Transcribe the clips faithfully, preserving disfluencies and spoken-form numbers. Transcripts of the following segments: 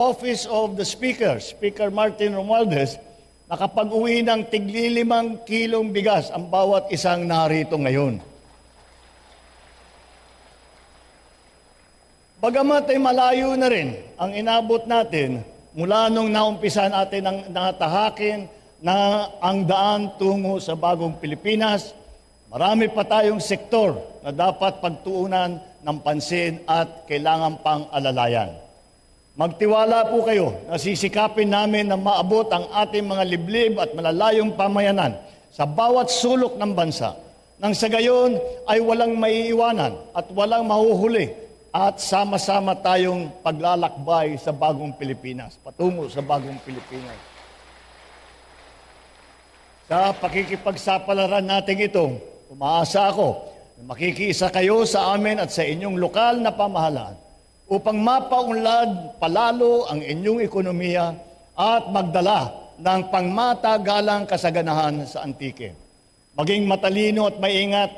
Office of the Speaker, Speaker Martin Romualdez, nakapag-uwi ng tiglilimang kilong bigas ang bawat isang narito ngayon. Bagamat ay malayo na rin ang inabot natin mula nung naumpisa natin ang natahakin na ang daan tungo sa bagong Pilipinas, marami pa tayong sektor na dapat pagtuunan ng pansin at kailangan pang alalayan. Magtiwala po kayo na sisikapin namin na maabot ang ating mga liblib at malalayong pamayanan sa bawat sulok ng bansa, nang sa gayon ay walang maiiwanan at walang mahuhuli at sama-sama tayong paglalakbay sa bagong Pilipinas, patungo sa bagong Pilipinas. Sa pakikipagsapalaran natin ito, umaasa ako na makikiisa kayo sa amin at sa inyong lokal na pamahalaan upang mapaunlad palalo ang inyong ekonomiya at magdala ng pangmatagalang kasaganahan sa Antique. Maging matalino at maingat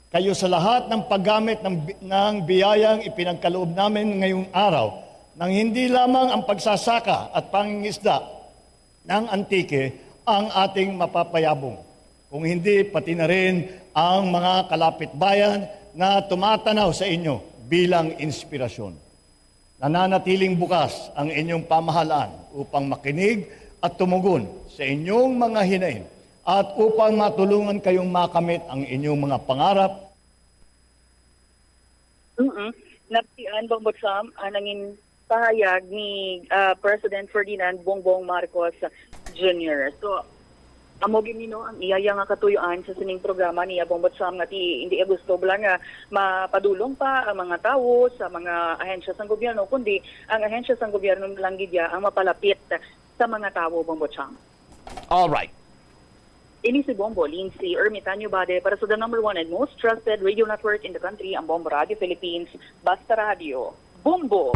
kayo sa lahat ng paggamit ng, ng biyayang ipinagkaloob namin ngayong araw, nang hindi lamang ang pagsasaka at pangingisda ng Antique ang ating mapapayabong, kung hindi pati na rin ang mga kalapit-bayan na tumatanaw sa inyo bilang inspirasyon. Nananatiling bukas ang inyong pamahalaan upang makinig at tumugon sa inyong mga hinain at upang matulungan kayong makamit ang inyong mga pangarap. Mm-mm. Napsian, Bongbong Sam, ang nangin pahayag ni ah, President Ferdinand Bongbong Marcos Junior. So, amo gini, no, ang iya nga katuyoan sa sining programa niya, Bongbong Sam, nga ti hindi iya gusto bala nga mapadulong pa ang mga tawo sa mga ahensya sang gobyerno, kundi ang ahensya sang gobyerno na lang gid iya ang mapalapit sa mga tawo, Bongbong Sam. Alright. Ini si Bombo Lindsay Ermitanio Bade para sa the number one and most trusted radio network in the country, ang Bombo Radio Philippines, Basta Radio. Bombo!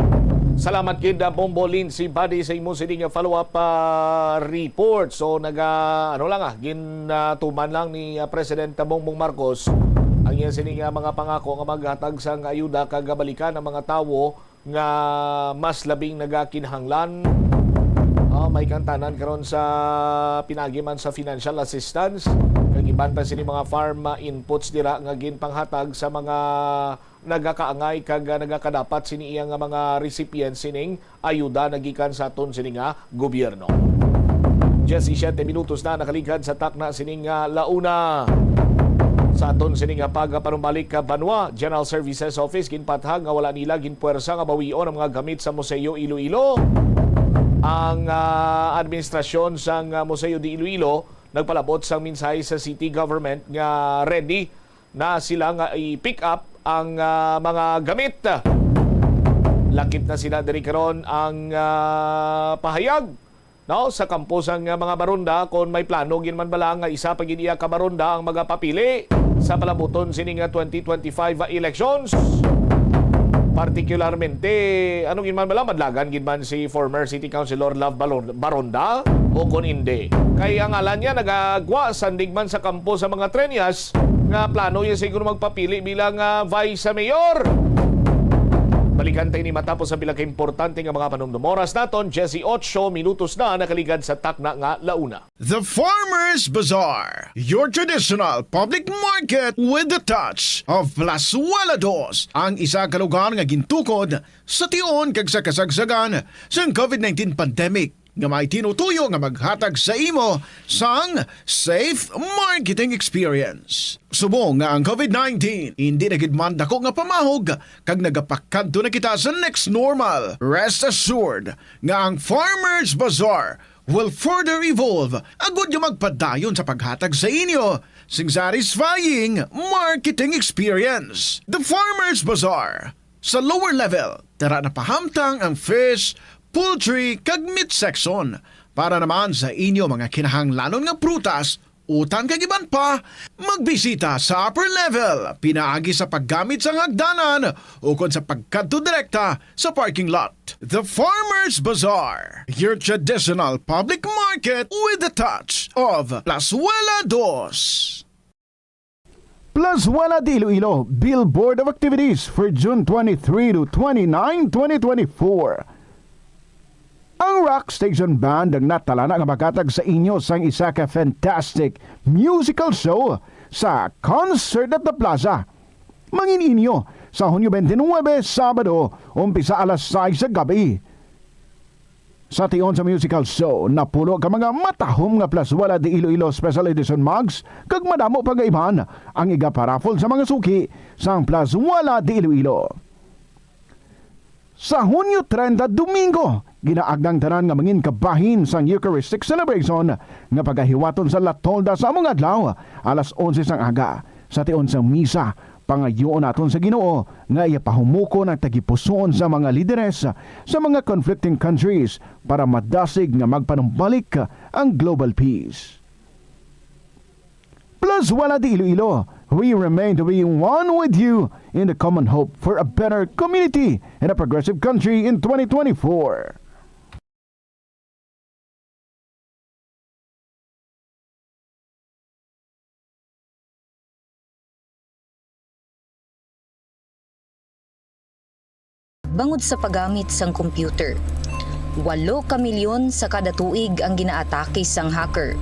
Salamat gid, ah, Bombo Lindsay Bade, sa imo sini nga follow-up ah, report. So naga ano lang ah, ginatuman lang ni ah, President Bongbong Marcos ang iya sini nga mga pangako nga maghatag sang ayuda kag balikan ang mga tawo nga mas labing nagakinahanglan. Ah, may kantanan karon sa pinagi man sa financial assistance kag iban pa sini mga farm ah, inputs dira nga ginpanghatag sa mga nagakaangay kag ah, nagakadapat sini iya nga mga recipients sining ayuda nagikan sa aton sini nga gobyerno. Diyesisiyete minutos na nakaligad sa takna sining ah, launa. Sa aton sini nga pagpanumbalik ka banwa, General Services Office ginpathag nga wala nila ginpuwersa nga bawion ang mga gamit sa Museo Iloilo. Ang ah, administrasyon sang ah, Museo de Iloilo nagpalabot sang mensahe sa city government nga ready na sila nga i-pick up ang ah, mga gamit. Lakip na sila diri karon ang ah, pahayag, no, sa kampo sang ah, mga baronda kon may plano gid man bala nga isa pa gid iya ka baronda ang magapapili sa palabuton sini nga twenty twenty-five elections. Partikularmente, ano gid man bala, madlagan gid man si former City Councilor Love Balon- Baronda o kon indi. Kay ang ngalan niya nagagwa sandig man sa kampo sa mga Treñas nga plano niya siguro magpapili bilang ah, vice mayor. Balikan tayo ni matapos sa pila ka importante nga mga panumdum. Oras naton, diyesotso minutos na nakaligad sa takna nga launa. The Farmers Bazaar, your traditional public market with the touch of Plazuela Dos, ang isa ka lugar nga gintukod sa tion kag sa kasagsagan sang COVID nineteen pandemic, nga may tinutuyo nga maghatag sa imo sang safe marketing experience. Subong nga ang COVID nineteen hindi na gid man dako nga pamahog kag nagapakadto na kita sa next normal, rest assured nga ang Farmers Bazaar will further evolve agud nga magpadayon sa paghatag sa inyo sing satisfying marketing experience. The Farmers Bazaar. Sa lower level, tara na pahamtang ang fish, poultry, kag meat section. Para naman sa inyo mga kinahanglanon nga prutas, utan kag iban pa, magbisita sa upper level pinaagi sa paggamit sang hagdanan ukon sa pagkadto direkta sa parking lot. The Farmers Bazaar, your traditional public market with the touch of Plazuela Dos. Plazuela de Iloilo, Billboard of Activities for June twenty-three to twenty-nine, twenty twenty-four. Rock Station Band ang natalana nga maghatag sa inyo sang isa ka fantastic musical show sa Concert at the Plaza. Mangin inyo sa Hunyo twenty-nine, Sabado, umpisa alas sais sa gabi. Sa tion sa musical show, napulo ka mga matahom nga Plazuela de Iloilo Special Edition mugs kag madamo pa nga iban ang igaparaffle sa mga suki sang Plazuela de Iloilo. Sa Hunyo treinta, Domingo, ginaagda ang tanan nga mangin kabahin sang Eucharistic Celebration nga pagahiwaton sa La Tolda sa among adlaw, alas onse sang aga. Sa tion sang misa, pangayoon naton sa Ginoo nga iya pahumukon ang tagipusoon sa mga lideres sa mga conflicting countries para madasig nga magpanumbalik ang global peace. Plazuela de Iloilo, we remain to be one with you in the common hope for a better community and a progressive country in twenty twenty-four. Bangod sa paggamit sang computer, walo ka milyon sa kada tuig ang ginaatake sang hacker.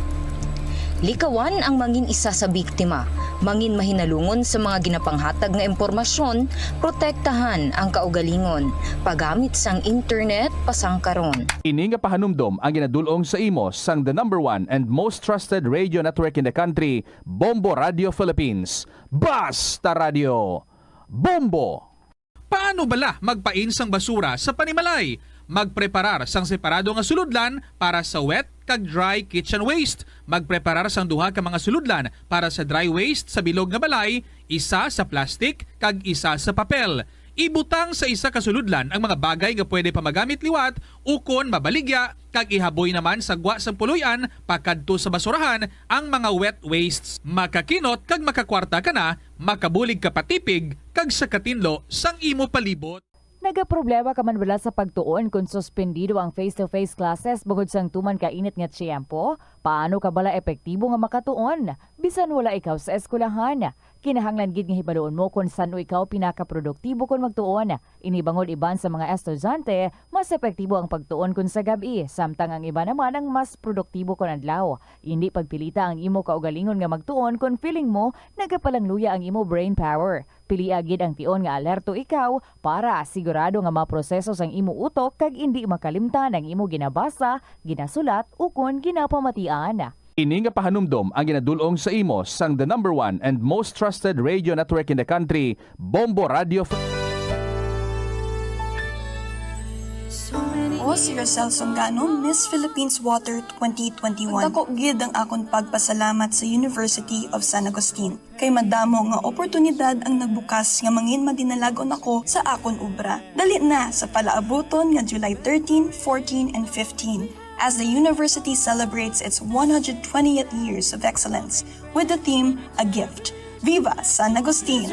Likawan ang mangin isa sa biktima, mangin mahinalungon sa mga ginapanghatag nga impormasyon, protektahan ang kaugalingon, paggamit sang internet pasangkaron. Ini nga pahanumdom ang ginadul-ong sa imo sang the number one and most trusted radio network in the country, Bombo Radio Philippines. Basta Radio Bombo! Paano bala magpain sang basura sa panimalay? Magpreparar sang separado nga sulodlan para sa wet kag dry kitchen waste. Magpreparar sang duha ka mga sulodlan para sa dry waste sa bilog nga balay, isa sa plastic kag isa sa papel. Ibutang sa isa ka sulodlan ang mga bagay nga pwede pa magamit liwat ukon mabaligya, kag ihaboy naman sa gwa sang puloy-an pakadto sa basurahan ang mga wet wastes. Makakinot kag makakwarta ka na, makabulig ka pa tipig, kag sa katinlo sang imo palibot. Nagaproblema ka man bala sa pagtuon kon suspendido ang face-to-face classes bangod sang tuman ka init nga tiyempo? Paano ka bala epektibo nga makatuon bisan wala ikaw sa eskwelahan? Kinahanglan gid nga hibaluon mo kon san-o ikaw pinakaproduktibo kon magtuon. Ini bangod iban sa mga estudyante, mas epektibo ang pagtuon kon sa gab-i, samtang ang iban naman ang mas produktibo kon adlaw. Indi pagpilita ang imo kaugalingon nga magtuon kon feeling mo nagapalangluya ang imo brain power. Pilia gid ang tion nga alerto ikaw para sigurado nga maproseso sang imo utok kag indi makalimtan ang imo ginabasa, ginasulat, ukon ginapamatian. Ini nga pahanumdom ang ginadul-ong sa imo sang the number one and most trusted radio network in the country, Bombo Radio F- Ako si Rosel Songano, Miss Philippines Water twenty twenty-one. Dako gid ang akon pagpasalamat sa University of San Agustin, kay madamo nga oportunidad ang nagbukas nga mangin madinalag-on ako sa akon obra. Dali na sa palaabuton nga July thirteen, fourteen, and fifteen, as the university celebrates its one hundred twentieth years of excellence with the theme A Gift. Viva San Agustin!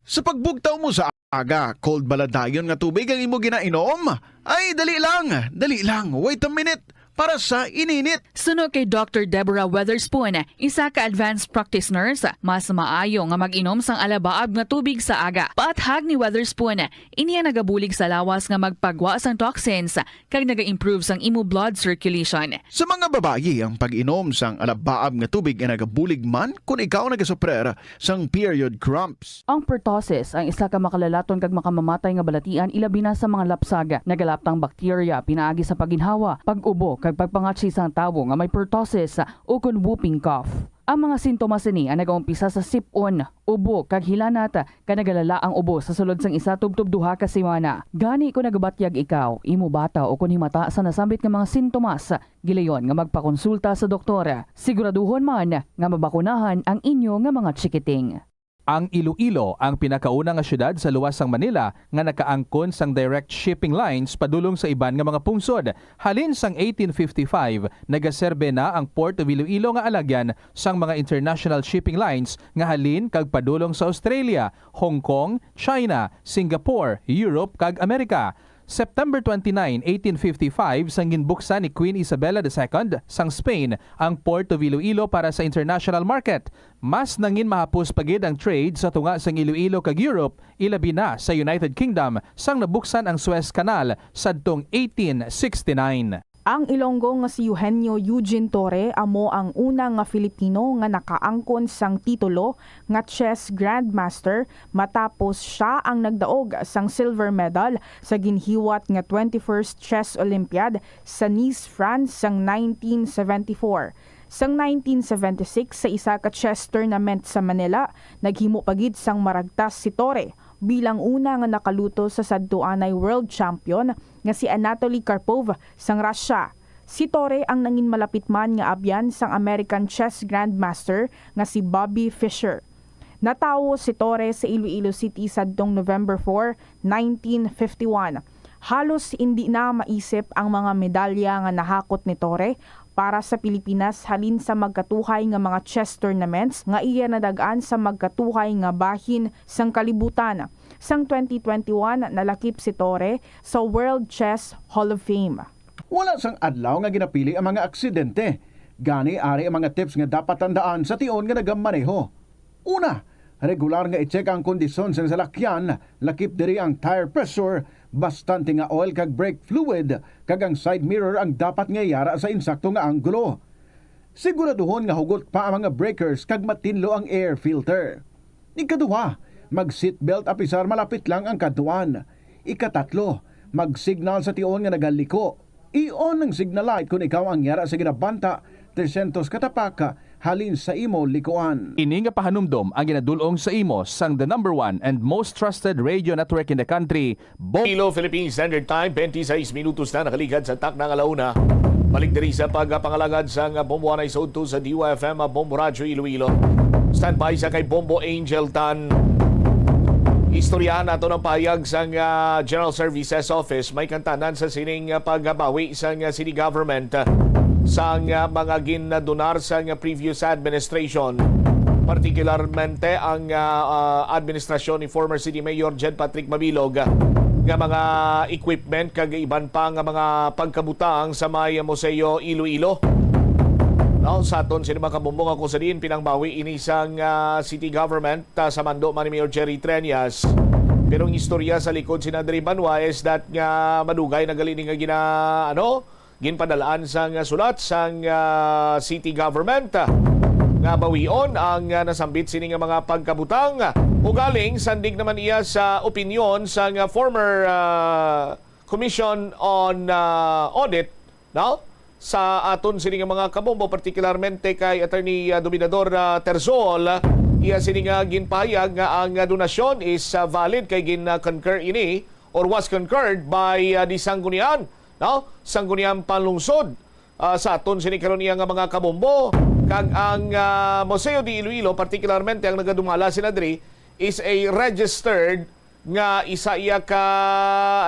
Sa pagbugtaw mo sa aga, cold bala dayon nga tubig ang imo ginainom? Ay, dali lang, dali lang, wait a minute, para sa ininit. Suno kay Doctor Deborah Weatherspoon, isa ka advanced practice nurse, mas maayo nga mag-inom sang alabaab nga tubig sa aga. Paathag ni Weatherspoon, ini ang nagabulig sa lawas nga magpagwa sang toxins kag naga-improve sang imo blood circulation. Sa mga babayi, ang pag-inom sang alabaab nga tubig ay nagabulig man kon ikaw nagasuprer sang period cramps. Ang pertussis ang isa ka makalalaton kag makamamatay nga balatian, ilabi na sa mga lapsag. Nagalaptang bakterya pinaagi sa pagginhawa, pag-ubo, kag pagpangatsi sang tawo nga may pertussis ukon whooping cough. Ang mga sintomas sini ang nagaumpisa sa sip-on, ubo, kag hilanat, kag nagalala ang ubo sa sulod sang isa tubtob duha ka semana. Gani, kon nagabatyag ikaw, imo bata, ukon himata sa nasambit nga mga sintomas, gilayon nga magpakonsulta sa doktor. Siguraduhon man nga mabakunahan ang inyo nga mga chikiting. Ang Iloilo ang pinakauna nga siyudad sa luwas sang Manila nga nakaangkon sang direct shipping lines padulong sa iban nga mga pungsod. Halin sang eighteen fifty-five, nagaserbe na ang Port of Iloilo nga alagyan sang mga international shipping lines nga halin kag padulong sa Australia, Hong Kong, China, Singapore, Europe, kag Amerika. September twenty-nine, eighteen fifty-five, sang ginbuksan ni Queen Isabella the Second sang Spain ang Port of Iloilo para sa international market. Mas nangin mahapos pa gid ang trade sa tunga sang Iloilo kag Europe, ilabi na sa United Kingdom, sang nabuksan ang Suez Canal sadtong eighteen sixty-nine. Ang Ilonggo nga si Eugenio Eugene Torre amo ang una nga Filipino nga nakaangkon sang titulo nga chess grandmaster, matapos sia ang nagdaog sang silver medal sa ginhiwat nga twenty-first Chess Olympiad sa Nice, France sang nineteen seventy-four. Sang nineteen seventy-six, sa isa ka chess tournament sa Manila, naghimo pa gid sang maragtas si Torre bilang una nga nakaluto sa sadtuanay world champion nga si Anatoly Karpov sang Russia. Si Torre ang nangin malapit man nga abyan sang American chess grandmaster nga si Bobby Fischer. Natawo si Torre sa Iloilo City sadtong November four, nineteen fifty-one. Halos indi na maisip ang mga medalya nga nahakot ni Torre para sa Pilipinas halin sa magkatuhay nga mga chess tournaments nga iya nadag-an sa magkatuhay nga bahin sang kalibutan. Sang twenty twenty-one, nalakip si Torre sa World Chess Hall of Fame. Wala sang adlaw nga ginapili ang mga aksidente. Gani, ari ang mga tips nga dapat tandaan sa tion nga nagamaneho. Una, regular nga i-check ang kondisyon sang salakyan, lakip diri ang tire pressure, bastante nga oil kag brake fluid, kag ang side mirror ang dapat nga yara sa insakto nga anggulo. Siguraduhon nga hugot pa ang mga breakers kag matinlo ang air filter. Ikaduha, mag-seatbelt apisar malapit lang ang kadtuan. Ikatatlo, mag-signal sa tion nga nagaliko. I-on ang signal light kon ikaw ang yara sa ginabanta trescientos ka tapak halin sa imo likuan. Ini nga pahanumdom ang ginadul-ong sa imo sang the number one and most trusted radio network in the country, Bo- Ilo Philippine Standard Time, twenty-six minutos na nakaligad sa takna nga alauna. Balik diri sa pagpangalagad sang Bombo Anay sa udto sa D Y F M, Bombo Radyo Iloilo. Standby sa kay Bombo Angel Tan. Istoryahan nato ang pahayag sang, ah, General Services Office. May kantanan sa sining, ah, pagbawi sang, ah, city government, ah, sang, ah, mga gindunar sang, ah, previous administration. Partikularmente ang, ah, ah, administrasyon ni former City Mayor Jed Patrick Mabilog, ah, nga mga equipment kag iban pa nga mga pagkabutang sa may Museo Iloilo. No, sa aton sini mga kabombo nga kung sa diin pinangbawi ini sang, ah, city government, ah, sa mando man ni Mayor Jerry Treñas. Pero ang istorya sa likod sina Dre Banwa is that nga madugay na gali ni nga gina-, ano, ginpadalaan sang, ah, sulat sang, ah, city government, ah, nga bawion ang, ah, nasambit sini nga mga pagkabutang. Ugaling, sandig naman iya sa opinyon sang, ah, former, ah, Commission on, ah, Audit, no? Sa aton sini nga mga kabombo, partikularmente kay Attorney, ah, Dominador, ah, Terzol, iya sini nga ginpahayag nga ang, ah, donasyon is, ah, valid kay gin, ah, concur ini or was concurred by, ah, the Sangguniang, no? Sangguniang Panlungsod, ah, sa aton sini karon iya nga mga kabombo, kag ang, ah, Museo de Iloilo, partikularmente ang nagadumala sina diri, is a registered nga isa iya ka,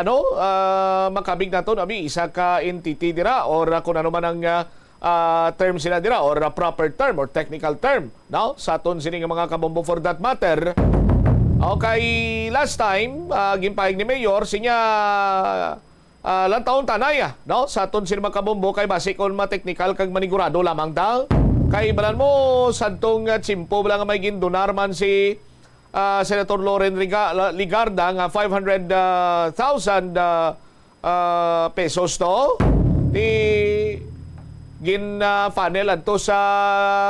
ano, ah, makabig naton, abi, isa ka entity dira, or, ah, kung ano man ang, ah, ah, term sila dira, or, ah, proper term, or technical term, no? Sa aton sini nga mga kabombo, for that matter. Okay, last time, ah, ginpahayag ni Mayor, sinya, ah, lantawon ta anay, ah, no? Sa aton sini mga kabombo, kay basi kon mateknikal kag manigurado lamang ta. Kay balan mo, sadtong, ah, tiyempo bala nga may gindunar man si ah, Senator Loren Riga-, la-, Legarda nga five hundred, ah, thousand, ah, ah, pesos to. Ti gin, ah, funnel adto sa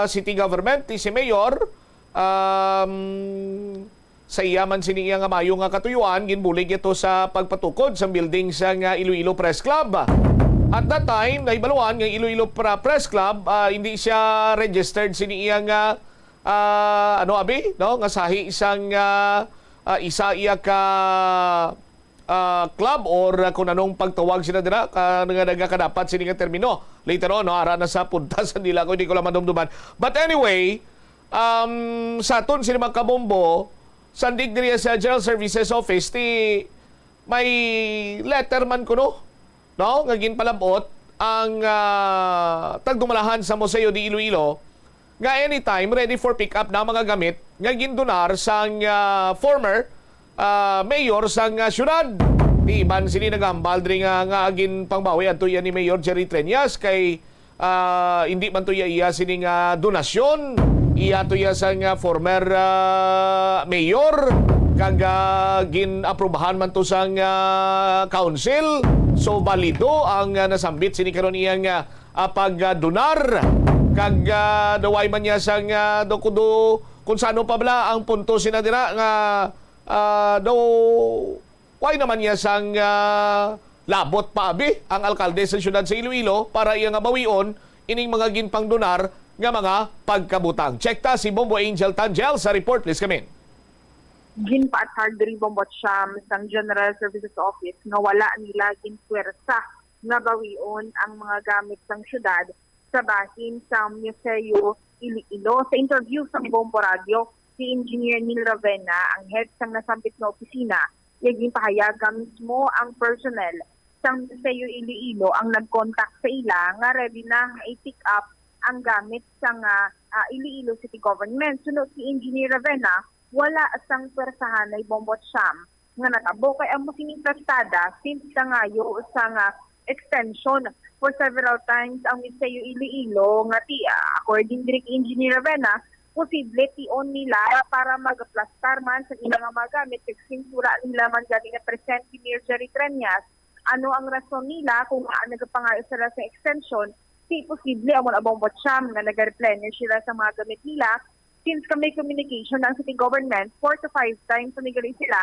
city government, ti si Mayor, um, sa iya man sini iya nga mayo nga katuyuan, ginbulig ito sa pagpatukod sa building sa nga Iloilo Press Club. At that time, nahibaluan nga Iloilo Pra-, Press Club, ah, hindi siya registered sini iya nga ah, ano, abi, no? Nga sahi sang, ah, ah, isa iya ka, ah, club or, ah, kung anong pagtawag sila dira, ka, nga nagakadapat sini nga termino. Later on, no? Ara na sa punta sa dila ko, hindi ko lang madumduman. But anyway, um, sa aton sini mga kabombo, sandig diri sa General Services Office, ti may letter man kuno, no, nga ginpalab-ot ang, ah, tagdumalahan sa Museo de Iloilo nga anytime ready for pick up na mga gamit nga gindunar sang, ah, former, ah, mayor sang, ah, syudad. Iban sini nagahambal diri nga, nga ginpangbawi adto iya ni Mayor Jerry Treñas kay, ah, hindi man to iya, iya sini nga donasyon. Iya to iya sang, ah, former, ah, mayor kag, ah, gin-aprubahan man to sang, ah, council. So, balido ang, ah, nasambit sini karon iyang, ah, ah, pagdonar. Kag, ah, daw way man niya sang, ah, daw kudo, kung sano pa bala ang punto sina dira nga, ah, daw way naman niya sang, ah, labot pa abi ang alkalde sa siyudad sa Iloilo para iya nga bawion ining mga ginpangdonar nga mga pagkabutang. Check ta si Bombo Angel Tangel sa report, please come in. Ginpaathag diri, Bombo Cham, sang General Services Office nga wala nila ginpuwersa nga bawion ang mga gamit sang syudad sa bahin sang Museo Iloilo. Sa interview sang Bombo Radio, si Engineer Neil Ravena, ang head sang nasambit nga opisina, iya ginpahayag nga mismo ang personnel sang Museo Iloilo ang nag-contact sa ila nga ready na nga i-pick up ang gamit sang, ah, ah, Iloilo City Government. Suno si Engineer Ravena, wala sang pwersahanay, Bombo Cham, nga natabo kay amo sini plastada since nangayo sang, ah, extension for several times ang Museo Iloilo nga ti, ah, according diri kay Engineer Ravena, posible tion nila para magaplastar man sa ilang mga gamit kag since wala nila man gani na present si Mayor Jerry Treñas. Ano ang rason nila kung ngaa nagapangayo sila sa extension? Ti posible amo na, Bombo Cham, nga nagareplenish sila sa mga gamit nila since kami communication ang city government, four to five times na gali sila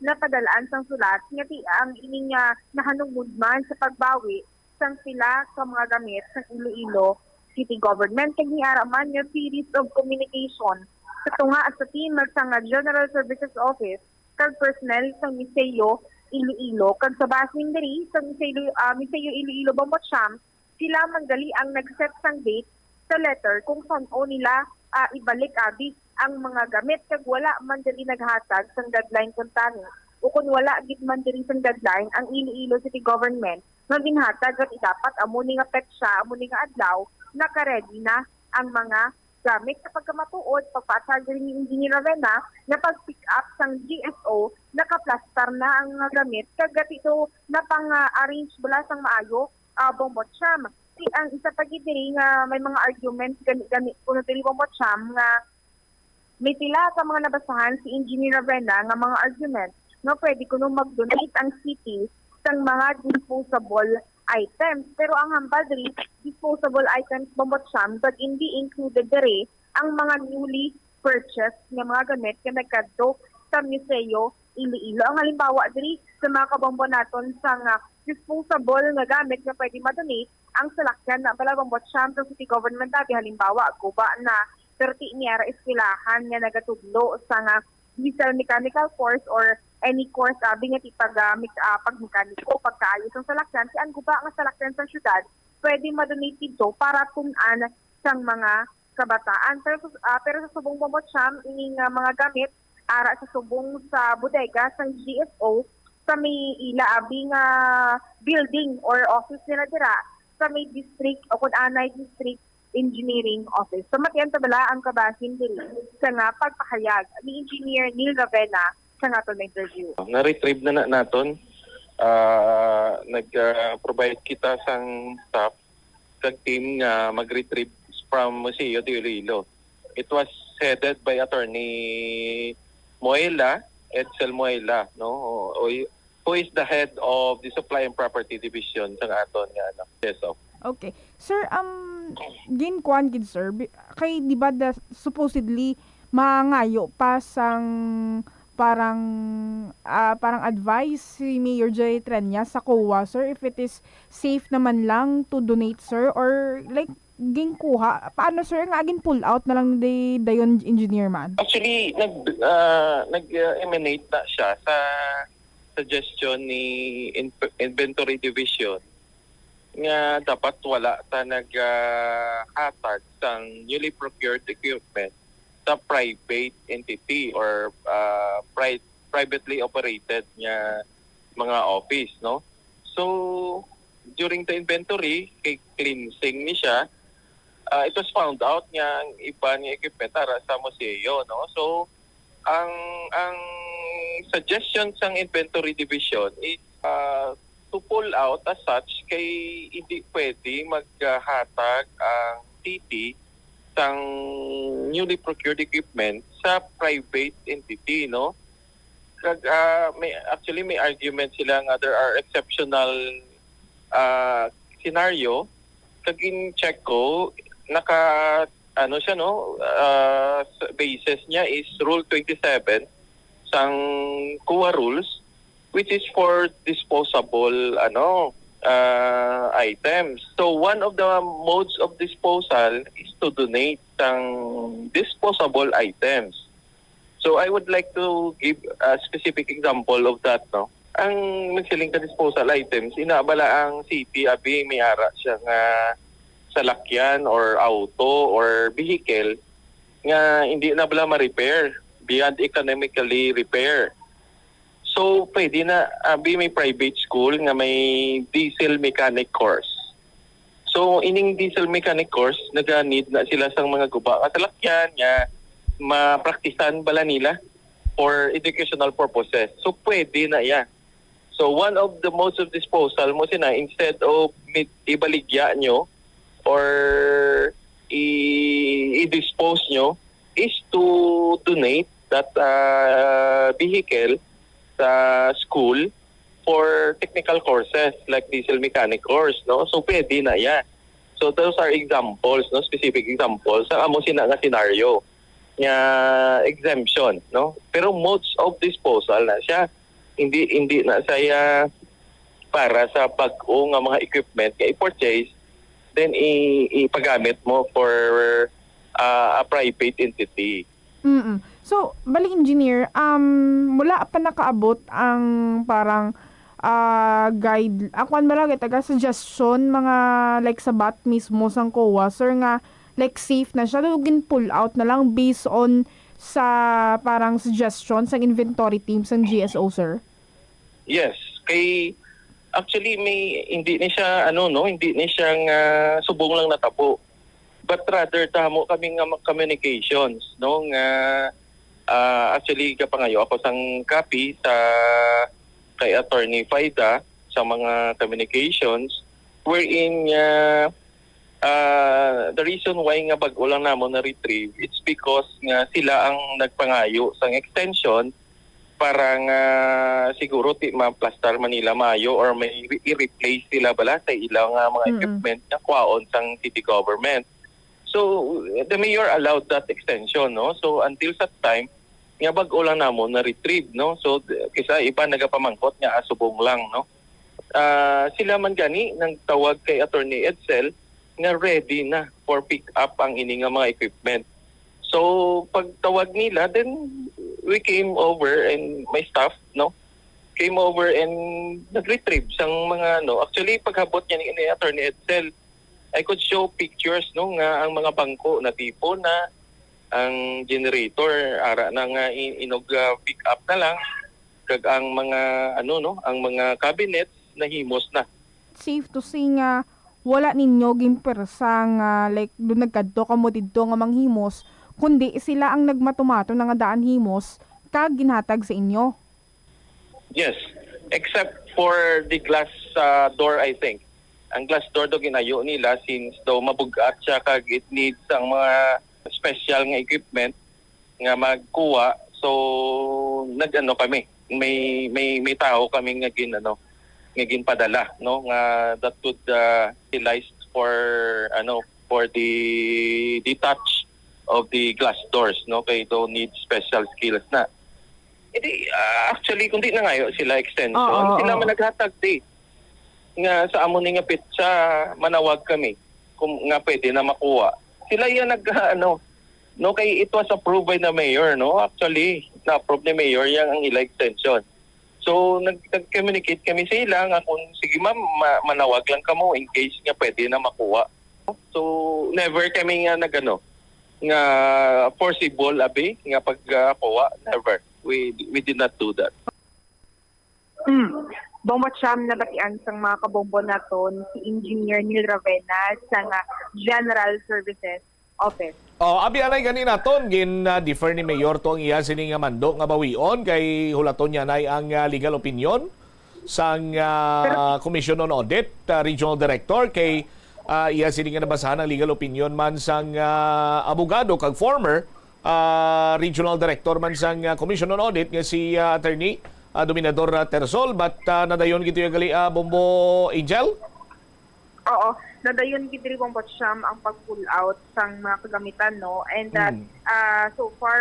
napadalaan sang sulat nga ti ang ining, ah, nahanungod man sa pagbawi sang pila ka mga gamit sang Iloilo City Government. Kag niara man nga series of communication sa tunga sa team sang General Services Office kag personnel sang Museo Iloilo. Kag sa basin diri sa Museo, ah, Museo Iloilo, Bombo Cham, sila man gali ang nag-set sang date sa letter kung san-o nila, ah, ibalik abi ang mga gamit kag wala man diri naghatag sang deadline kuntani, ukon wala gid man diri sang deadline ang Iloilo City Government nga ginhatag nga ti dapat amo ni nga petsa, amo ni nga adlaw, naka-ready na ang mga gamit. Sa pagkamatuod, pagpaathag diri ni Engineer Ravena, nga pag-pick up sang G S O, nakaplastar na ang mga gamit kag gati to napang, ah, arrange bala sang maayo, ah, Bombo Cham. Ti ang isa pa gid diri nga may mga arguments gani-gani kuno diri, Bombo Cham, nga may pila ka mga nabasahan si Engineer Ravena nga mga argument nga pwede kuno mag-donate ang city sang mga disposable items. Pero ang hambal diri, disposable items, Bombo Cham, kag hindi included diri ang mga newly purchased nga mga gamit nga nagkadto sa Museo Iloilo. Ang halimbawa diri sa mga kabombo naton sang disposable nga gamit nga pwede ma-donate, ang salakyan na bala, Bombo Cham, sa city government abi, halimbawa, guba na, perti niya ra eskwelahan nga nagatudlo sang diesel mechanical course or any course abi nga ti pag, ah, mek-, ah, pagmekaniko, pagkaayo sang salakyan, ti ang guba nga salakyan sa syudad pwede ma-donate didto para tun-an sang mga kabataan. Pero sa, ah, pero sa subong, Bombo Cham, ining, ah, mga gamit ara sa subong sa bodega sang G S O sa may ila abi nga building or office nila dira sa may district o kun anay district engineering office. So, matian ta bala ang kabahin diri sa nga pagpahayag ni Engineer Neil Ravena sa nga aton interview. Na-retrieve na, na naton. Ah, nag, ah, provide kita sang staff kag team nga mag-retrieve from Museo de Iloilo. It was headed by Attorney Moela, Edsel Moela, no? O, o, who is the head of the Supply and Property Division sa aton nga, ano, S O. Okay. Sir, um, ginkuan gid, sir, bi- kay di ba da, supposedly mangayo pa sang parang ah, parang advice si Mayor Jerry Treñas sa COA, sir, if it is safe naman lang to donate, sir, or like ginkuha, paano, sir, nga gin pull out na lang di dayon, engineer man? Actually, nag ah, nag-emanate na siya sa suggestion ni In- Inventory Division nga dapat wala ta naghatag sang newly procured equipment sa private entity or ah, pri- privately operated nga mga office, no? So, during the inventory, kay cleansing ni siya, ah, it was found out nga ang iban nga equipment ara sa museo, no? So, ang ang suggestion sang inventory division is Ah, to pull out as such, kay hindi pwede maghatag ang city sang newly procured equipment sa private entity, no? Kag, ah, may, actually, may argument sila nga there are exceptional, ah, scenario. Kag in-check ko, naka, ano siya, no? Ah, s-, basis niya is Rule twenty-seven sang COA rules, which is for disposable, ano, ah, items. So, one of the modes of disposal is to donate sang disposable items. So, I would like to give a specific example of that, no? Ang nagsiling ka disposal items, ina bala ang city, abi, may ara siya nga salakyan or auto or vehicle nga hindi na bala ma-repair, beyond economically repair. So, pwede na, abi, may private school nga may diesel mechanic course. So, ining diesel mechanic course, naga-need na sila sang mga guba nga salakyan nga mapraktisan bala nila for educational purposes. So, pwede na iya. So, one of the modes of disposal mo sina, instead of mi-, ibaligya nyo or i-, i-dispose nyo, is to donate that, ah, vehicle sa school for technical courses like diesel mechanic course, no? So, pwede na iya. So, those are examples, no? Specific examples sa amo sina nga scenario nga exemption, no? Pero modes of disposal na siya. Hindi, hindi na siya para sa bag-o nga mga equipment nga i-purchase, then i-, ipagamit mo for, ah, a private entity. Mm. So, bali, Engineer, um, wala pa nakaabot ang parang, ah, guide, ah, kuwan ba lagi, taga suggestion, mga, like, sa bat mismo sang COA, sir, nga, like, safe na siya, daw gin-pull out na lang based on sa parang suggestion sang inventory team sang G S O, sir? Yes, kay actually may, hindi ni siya, ano, no, hindi ni siya nga subong lang natabo. But rather, tamo kami nga mag-, communications, no, nga, ah, actually, gapangayo ako sang copy sa kay Attorney Faida sa mga communications, wherein, ah, ah, the reason why nga bag-o lang namon na-retrieve, it's because nga sila ang nagpangayo sang extension para nga siguro ti maplastar man nila maayo or may re-, i-replace sila bala sa ilang, ah, mga Mm. equipment nga kwaon sang city government. So, the mayor allowed that extension, no? So, until such time nga bag-o lang namon na-retrieve, no? So, d-, kisa iba nagapamangkot nga, ah, subong lang, no? Ah, sila man gani nagtawag kay Attorney Edsel nga ready na for pick up ang ini nga mga equipment. So, pagtawag nila, then we came over and my staff, no, came over and nag-retrieve sang mga, ano, actually, paghabot niya ni, ni Attorney Edsel, I could show pictures, no, nga ang mga bangko natipon na, ang generator, ara na nga i-, inog, ah, pick up na lang, kag ang mga, ano, no, ang mga cabinets nahimos na. Safe to say nga wala ninyo ginpersa nga, like, do nagkadto kamo didto nga manghimos, kundi sila ang nagmatumato na nga daan himos kag ginhatag sa inyo. Yes, except for the glass, ah, door, I think. Ang glass door daw ginayo nila since daw mabug-at siya kag it needs ang mga special nga equipment nga magkuha. So, nag-ano kami, may, may, may tao kami nga gin-, ano, nga ginpadala, no, nga that could, ah, utilize for, ano, for the detach of the glass doors, no, kay daw need special skills na. Hindi, ah, actually, kundi nangayo sila extension. Oo, Sila oo. man naghatag, di. Nga sa amo ni nga petsa, manawag kami kung nga pwede na makuha. Sila yan nag, ano, no, kay it was approved by the mayor, no? Actually, na-approve ni mayor yang ang ila extension. So, nag-, nag-communicate kami sa ila nga kung, "Sige, ma'am, ma-, manawag lang kamo in case nga pwede na makuha." So, never kami nga nagano, nga forcible, abi, nga pagkuha, never. We, we did not do that. Hmm. Bombo Cham, nabatian sang mga kabombo naton si Engineer Neil Ravena sang, ah, General Services Office. Oh, abi anay gani naton, gin, ah, defer ni Mayor to ang iya sini nga mando nga bawion kay hulaton niya nay ang, ah, legal opinion. sang, ah, Commission on Audit, ah, Regional Director, kay, ah, iya sini nga nabasahan ang legal opinion man sang, ah, abogado kag former, ah, Regional Director man sang, ah, Commission on Audit nga si, ah, Attorney, ah, Dominador, ah, Tersol. But, ah, nadayon gid iya gali, ah, Bombo Angel? Oo, nadayon gid diri, Bombo Siyam, ang pag-pull out sang mga kagamitan, no? And, ah, Mm. ah, so far,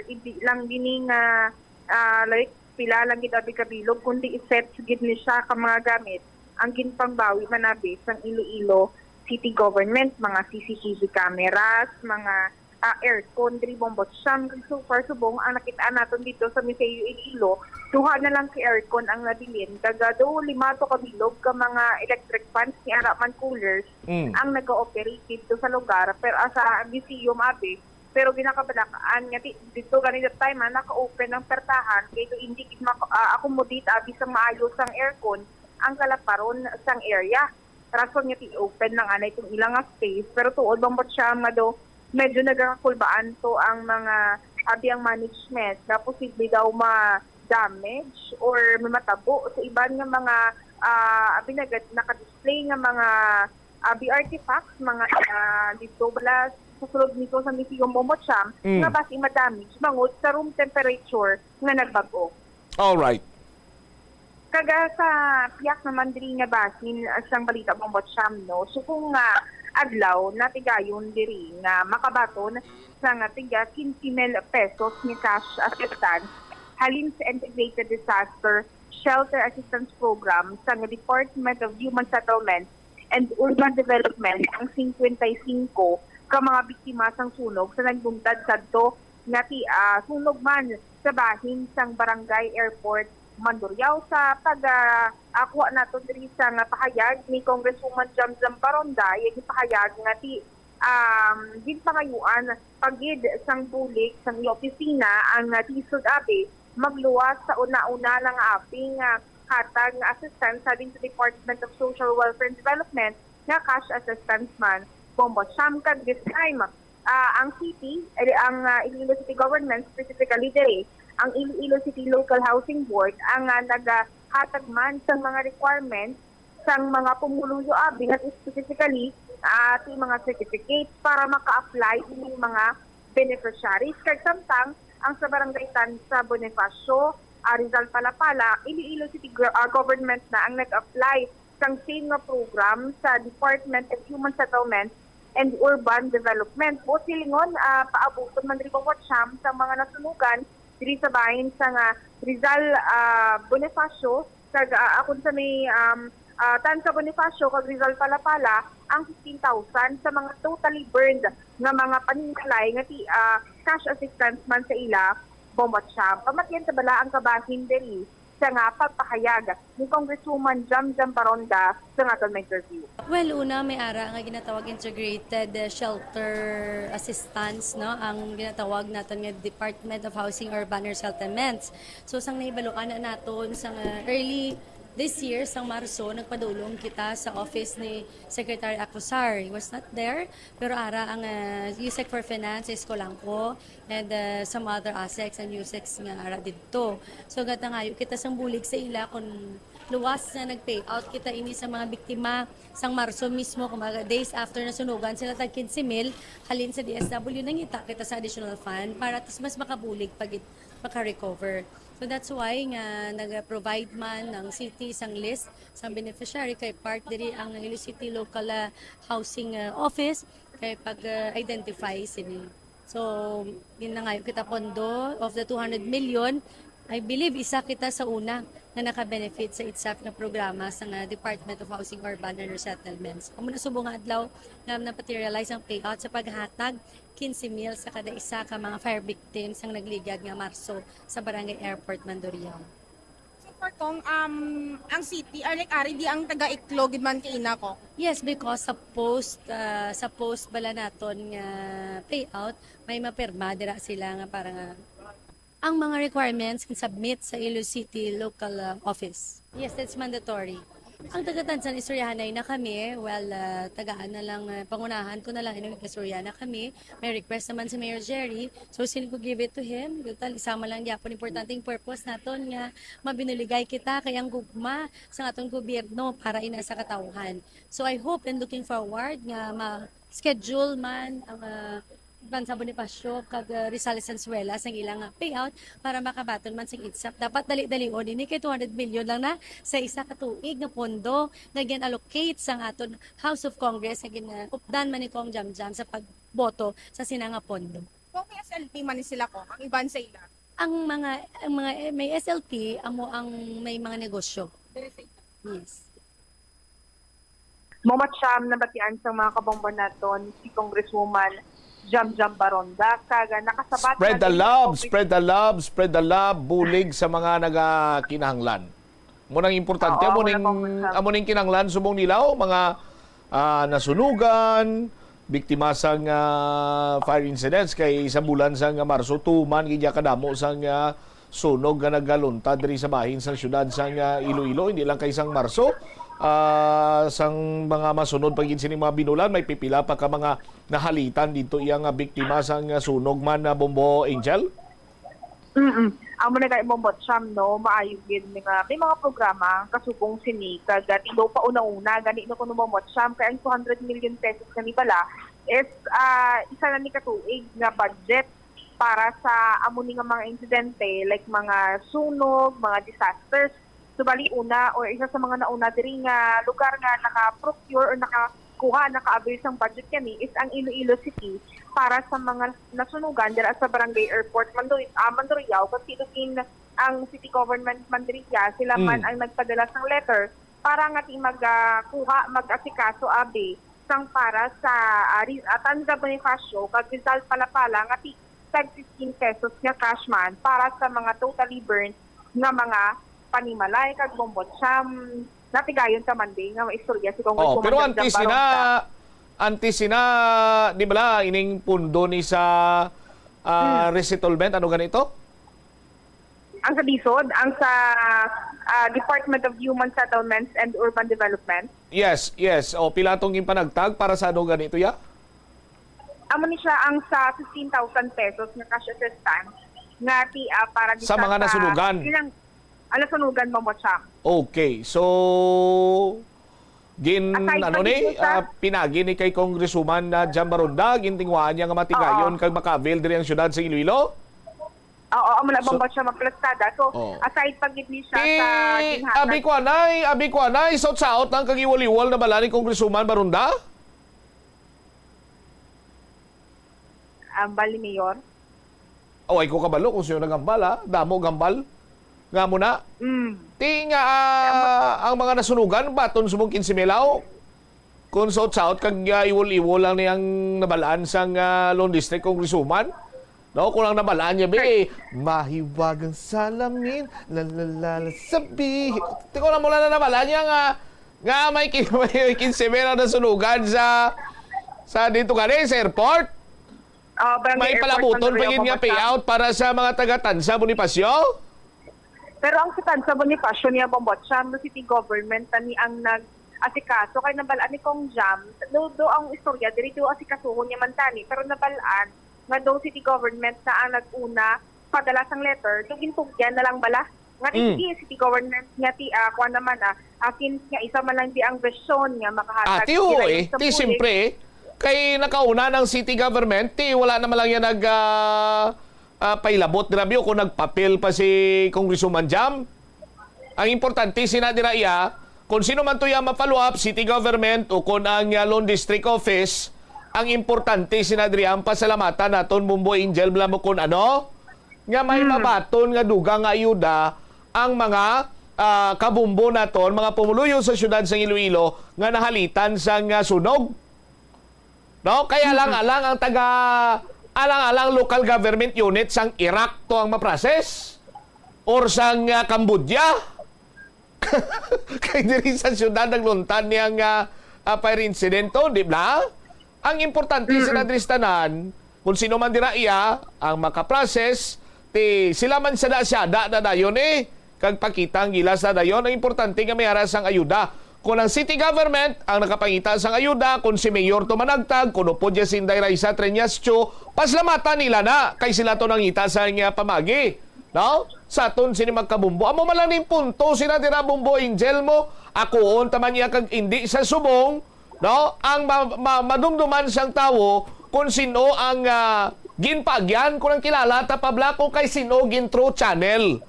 hindi lang gini nga, ah, like, pila lang gid abi ka bilog, kundi i-set gid ni siya ka mga gamit ang ginpangbawi man abi sang Iloilo City Government, mga C C T V cameras, mga, ah, aircon diri, Bombo Siyam. Kag so far, subong ang nakit-an naton dito sa Museo Iloilo, duha na lang ka aircon ang nabilin, kag, ah, do lima to ka bilog ka mga electric fans ni ara man coolers Mm. ang naga-operate dito sa lugar. Pero, ah, sa museum abi, pero ginakabalakaan nga di-, dito gani that time, ah, naka-open ang pertahan, kay do hindi gid maka-, ah, accommodate abi sang maayo sang aircon ang kalaparon sang area. Rason nga ti-open lang anay itong ilang nga space, pero tuod, Bombo Siyam, nga do medyo nagakulbaan to ang mga abi ang management na posible daw ma-damage or mamatabo sa iban nga mga, ah, abi nagad-, naka-display nga mga abi artifacts, mga, ah, dito bala sa sulod mismo sa Museum, Bombo Siyam, Mm. nga basi ma-damage bangod sa room temperature nga nagbag-o. All right. Kag, ah, sa piyak naman diri nga bahin, ah, sang balita, Bombo Siyam, no? Subong nga adlaw, natigayon diri nga makabaton sa nga tiga quince mil pesos nga cash assistance halin sa Integrated Disaster Shelter Assistance Program sang Department of Human Settlement and Urban Development ang singkwenta y singko ka mga biktima sang sunog sa nagbuntag sadto nga ti-, ah, sunog man sa bahin sang Barangay Airport, Mandurriao. Sa pag, ah, ah, kuha nato diri sa nga pahayag ni Congresswoman Jamjam Baronda, iya gipahayag nga ti-, um, ginpangayuan pa gid sang bulig sang iya opisina ang, ah, lisod abi magluwas sa una-una lang abi nga hatag nga assistance halin sa Department of Social Welfare and Development nga cash assistance man, Bombo Siyam. Kag this time, ah, ang city, eh, ang, ah, Iloilo City Government, specifically diri, ang Iloilo City Local Housing Board, ang, ah, nagahatag man sang mga requirements sang mga pumuluyo abi, nga specifically, ah, ti mga certificate para maka-apply ining mga beneficiaries. Kag samtang ang sa Barangay Tansa Bonifacio, ah, Rizal Palapala, Iloilo City Gov-, ah, Government na ang nag-apply sang same nga program sa Department of Human Settlement and Urban Development. Buot silingon, ah, paabuton man diri, Bombo Siyam, sa mga nasunugan diri sa bahin sa nga Rizal, ah, Bonifacio, kag, ah, akon sa may, um, ah, Tansa Bonifacio kag Rizal Palapala ang fifteen thousand sa mga totally burned nga mga paninalay nga ti-, ah, cash assistance man sa ila, Bombo Siyam. Pamatian ta bala ang kabahin diri sa nga pagpahayag ni Congresswoman Jamjam Baronda sa nga aton interview. Well, una, may ara nga ginatawag integrated, uh, shelter assistance, no? Ang ginatawag naton nga Department of Housing Urban Resettlements. So, sang nahibaluan na naton, sang, uh, early this year, sang Marso, nagpadulong kita sa office ni Secretary Acosar. He was not there, pero ara ang, uh, USEC for Finance, Isko Langco, and, uh, some other ASECs and USECs nga ara didto. So, gatangayo kita sang bulig sa ila kung luwas nga nag-pay out kita ini sa mga biktima sang Marso mismo, kumbaga, days after nasunugan sila tag quince mil, halin sa D S W, nangita kita sa additional fund para at least mas makabulig pag it-, maka-recover. So, that's why nga nag-provide man ng city sang list sang beneficiary, kay part diri ang Iloilo City Local, ah, Housing, ah, Office, kay pag, ah, identify sini. So, ginangayo kita pondo of the two hundred million. I believe isa kita sa una nga naka-benefit sa I T S A F nga programa sa nga Department of Housing, Urban and Resettlements. Amo na subong nga adlaw nga napatirealize ang payout sa paghatag quince mil sa kada isa ka mga fire victims ang nagligad nga Marso sa Barangay Airport, Mandurriao. So far, Cong, um, ang city, ah, like, ari di ang taga-Iclo gid man kaina, Cong? Yes, because sa post, ah, sa post bala naton nga payout, may mapirma dira sila nga para nga ang mga requirements can submit sa Iloilo City local, ah, office. Yes, that's mandatory. Ang taga-Tansan, istoryahanay na kami. Well, ah, tagaan na lang, ah, pangunahan ko na lang, anyway, istorya na kami. May request naman si Mayor Jerry. So, sin ko give it to him. Total, isa man lang gyapon importanteng purpose naton nga mabinuligay kita kay ang gugma sa aton gobyerno para ina sa katawhan. So, I hope and looking forward nga ma-schedule man ang, ah, Bansa Bonifacio kag, ah, Rizal Sanzuela sang ilang, ah, payout para makabaton man sing IDSAP. Dapat dali-dalion ini kay two hundred million lang na sa isa ka tuig nga pondo nga gin-allocate sang aton House of Congress nga gin-, ah, updan man ni Cong Jamjam sa pagboto sa sina nga pondo. Kung may S L P man ni sila, Cong, ang iban sa ila? Ang mga, ang mga, eh, may S L P, amo ang may mga negosyo. Yes. Mao man, Cham, nabatian sang mga kabombo naton si Congresswoman Jamjam Baronda, kag nakasabat Spread na the din love, ang spread the love, spread the love, bulig sa mga nagakinahanglan. Amo nang importante, Oo, amo wala ning, pang amo ning kinahanglan subong nila, o mga, ah, nasunugan, biktima sang, ah, fire incidents, kay sa bulan sang Marso, tuman gid kadamo sang, ah, sunog nga nagaluntad diri sa bahin sang siyudad sang, ah, Iloilo, hindi lang kay sang Marso. Ah, sang mga masunod pa gid sini mga binulan, may pipila pa ka mga nahalitan dito iya nga biktima sang, ah, sunog man, ah, Bombo Angel? Mm-mm. Amo na kay Bombo Cham, no, maayo gid nga may mga programa kasubong sini, kag, ah, tinuod pa una-una gani, no, kuno Bombo Cham, kay ang two hundred million pesos nga ni bala is, ah, isa na ni katuig nga budget para sa amo ni nga mga insidente, like mga sunog, mga disasters. Subali una, or isa sa mga nauna diri nga lugar nga naka-procure or nakakuha, naka-avail sang budget kani is ang Iloilo City para sa mga nasunugan dira sa Barangay Airport, Mandoy-, ah, Mandurriao, kag tilugin ang city government man diri, sila man Mm. ang nagpadala sang letter para nga ti mag, ah, kuha, mag-asikaso abi sang para sa, ah, Ri-, ah, Tanza Bonifacio kag Rizal Palapala nga ti tag fifteen pesos nga cash man para sa mga totally burned nga mga panimalay kag Bombo Cham. Natigayon ka man din nga maistorya si Oh, Congresswoman pero Dam antes Dam sina, Baronda. Antes sina, di ba la, ining pundo ni sa, ah, Hmm. resettlement, ano ganito? Ang sa DSUD, ang sa, ah, Department of Human Settlements and Urban Development. Yes, yes. O, pila tong ginpanagtag para sa ano ganito, ya? Amo ni siya ang sa fifteen thousand pesos nga cash assistance nga ti, ah, para Sa gid mga sa nasunugan. Ilang, ah, nasunugan, Bombo Cham. Okay. So, gin-, Aside ano pa ni, gid sa ah, pinagi ni kay Congresswoman, ah, Jam Baronda, gintinguhaan niya nga matigayon Oo. kag maka-avail diri ang siyudad sa Iloilo? Oo, amo na, So, Bombo Cham, magplastada. So, oh. Aside pa gid ni siya Ti, sa ginhatag abi ko anay, abi ko anay, saot-saot lang kag iwal-iwal na bala ni Congresswoman Baronda? Ang bali, Mayor? Oh, ay ko kabalo kung sino naghambal, ha? Damo gambal. Nga mo na. Mm. Ti nga, ah, ang mga nasunugan, baton subong kinse mil, aw. Kung saot-saot kag, ah, iwol-iwol lang niyang nabalaan sang, ah, Lone District Congresswoman. No, kung lang nabalaan niya, be, mahiwagang salamin, la, la, la, la, sabi. Ti ko lang mo lang na nabalaan niya nga, nga may ki-, may kinse mil ang nasunugan sa, sa dito ka sa airport. Ah, Barangay May Airport, palabuton pa Mandurriao, gid nga Bombo Cham. Payout para sa mga taga Tansa Bonifacio? Pero ang sa Tansa Bonifacio niya, Bombo Cham, no, city government na ni ang nag-asikaso kay nabalaan ni Cong Jam, do, do ang istorya, diri do asikasuhon niya man tani, pero nabalaan nga do city government na ang nag-una padala sang letter, do gintugyan na lang bala. Nga ti, Mm. sige, city government nga ti, ah, kuwan naman, ah, akin nga isa man lang di ang vision nga makahatag Ah, ti, oo, sila eh. Sa Ti, public. Siyempre, eh. Kay nakauna ng city government, ti, wala naman lang yan nag, ah, ah, pailabot, grabe, o kung nagpapel pa si Congresswoman Jam. Ang importante, sina dira iya, kung sino man to iya ma-follow up, city government o kung ang, ah, Lone District Office, ang importante, sina diri ang pasalamatan naton, Bombo Angel, bala mo kung ano, nga may Hmm. mabaton nga dugang nga ayuda ang mga, ah, kabombo naton, mga pumuluyo sa siyudad sang Iloilo nga nahalitan sang, ah, sunog. No? Kay Mm. alang-alang ang taga, alang-alang local government unit sang Iraq to ang ma-process or sang, ah, Cambodia. Kay diri sa siyudad nagluntad niya nga, ah, fire incident to, di ba? Ang importante sa Mm-mm. Nadris tanan, kung sino man dira iya, ang makaprocess, ti sila man sada-sada na dayon, eh, kag pakita ang gilas na dayon. Ang importante nga may ara sang ayuda. Kung ang city government ang nakapangita sang ayuda, kung si Mayor to managtag, kung upod niya si Inday Raisa Treñas Cho, paslamatan nila na kay sila to nangita sa nga pamagi. No? Sa aton sini magkabumbo. Amo man lang ning punto sina dira, Bumbo Angel, mo. Akuon ta man niya kag indi sa subong, no? Ang ma-, ma-, madumduman sang tawo kung sino ang, ah, ginpaagyan, kung ang kilala ta pa bala kung kay sino gin through channel.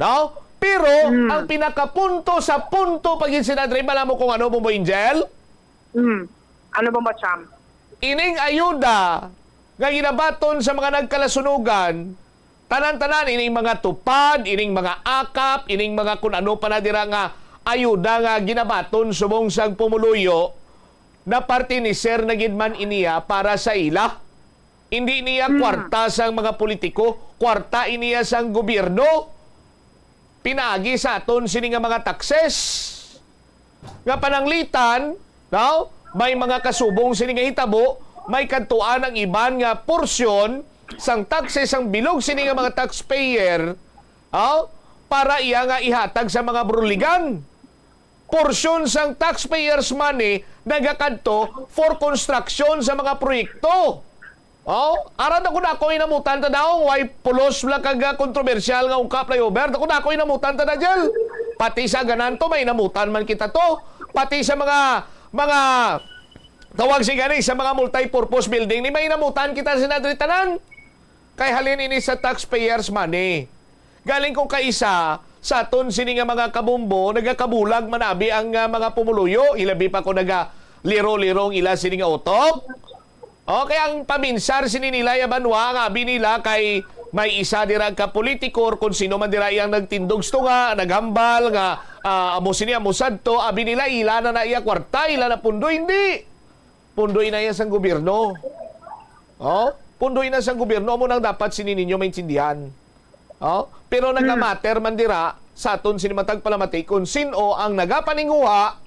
No? Pero Mm. ang pinakapunto sa punto pa gid sina diri, bala mo kung ano, Bumbo Angel? Mm. Ano, Bumbo Cham? Ining ayuda nga ginabaton sa mga nagkalasunugan, tanan-tanan, ining mga tupad, ining mga akap, ining mga kun ano pa na dira nga ayuda nga ginabaton subong sang pumuluyo, napartiniser na gid man iniya para sa ila. Hindi niya Mm. kwarta sang mga politiko, kwarta iniya sang gobyerno. Pinaagi sa aton sini nga mga taxes nga pananglitan, no? May mga kasubong sini nga hitabo, may kadtuan ang iban nga porsyon sang taxes sang bilog sini nga mga taxpayer, no? Para iya nga ihatag sa mga bruligan. Porsyon sang taxpayers' money nagakadto for construction sa mga proyekto. Oh, ara, dako-dako inamutan ta daw, way pulos lang kag, ah, kontrobersyal nga ungka, flyover. Dako-dako inamutan ta na, Jel. Pati sa Agananto, may inamutan man kita to. Pati sa mga, mga, tawag si gani, sa mga multi-purpose building, ni may inamutan kita sina diri tanan. Kay halin ini sa taxpayers' money. Galing ko kaisa sa aton sini nga mga kabumbo, nagakabulag man abi ang, ah, mga pumuluyo, ilabi pa ko nagaliro-liro ang ila sini nga utok. Okay, ang paminsar sini nila ya banwa, ang abi nila kay may isa dira ka politiko or kung sino man dira iyang nagtindog sa tunga, naghambal nga, ah, amo sini, amo sadto, abi nila ila na na iya kwarta, ila na pundo, hindi. Pundo ina iya sang gobyerno. Oh? Pundo ina sang gobyerno, amo nang dapat sini ninyo maintindihan. Oh? Pero Hmm. nagamatter man dira sa aton sini matag palamati kung sin-o ang nagapaninguha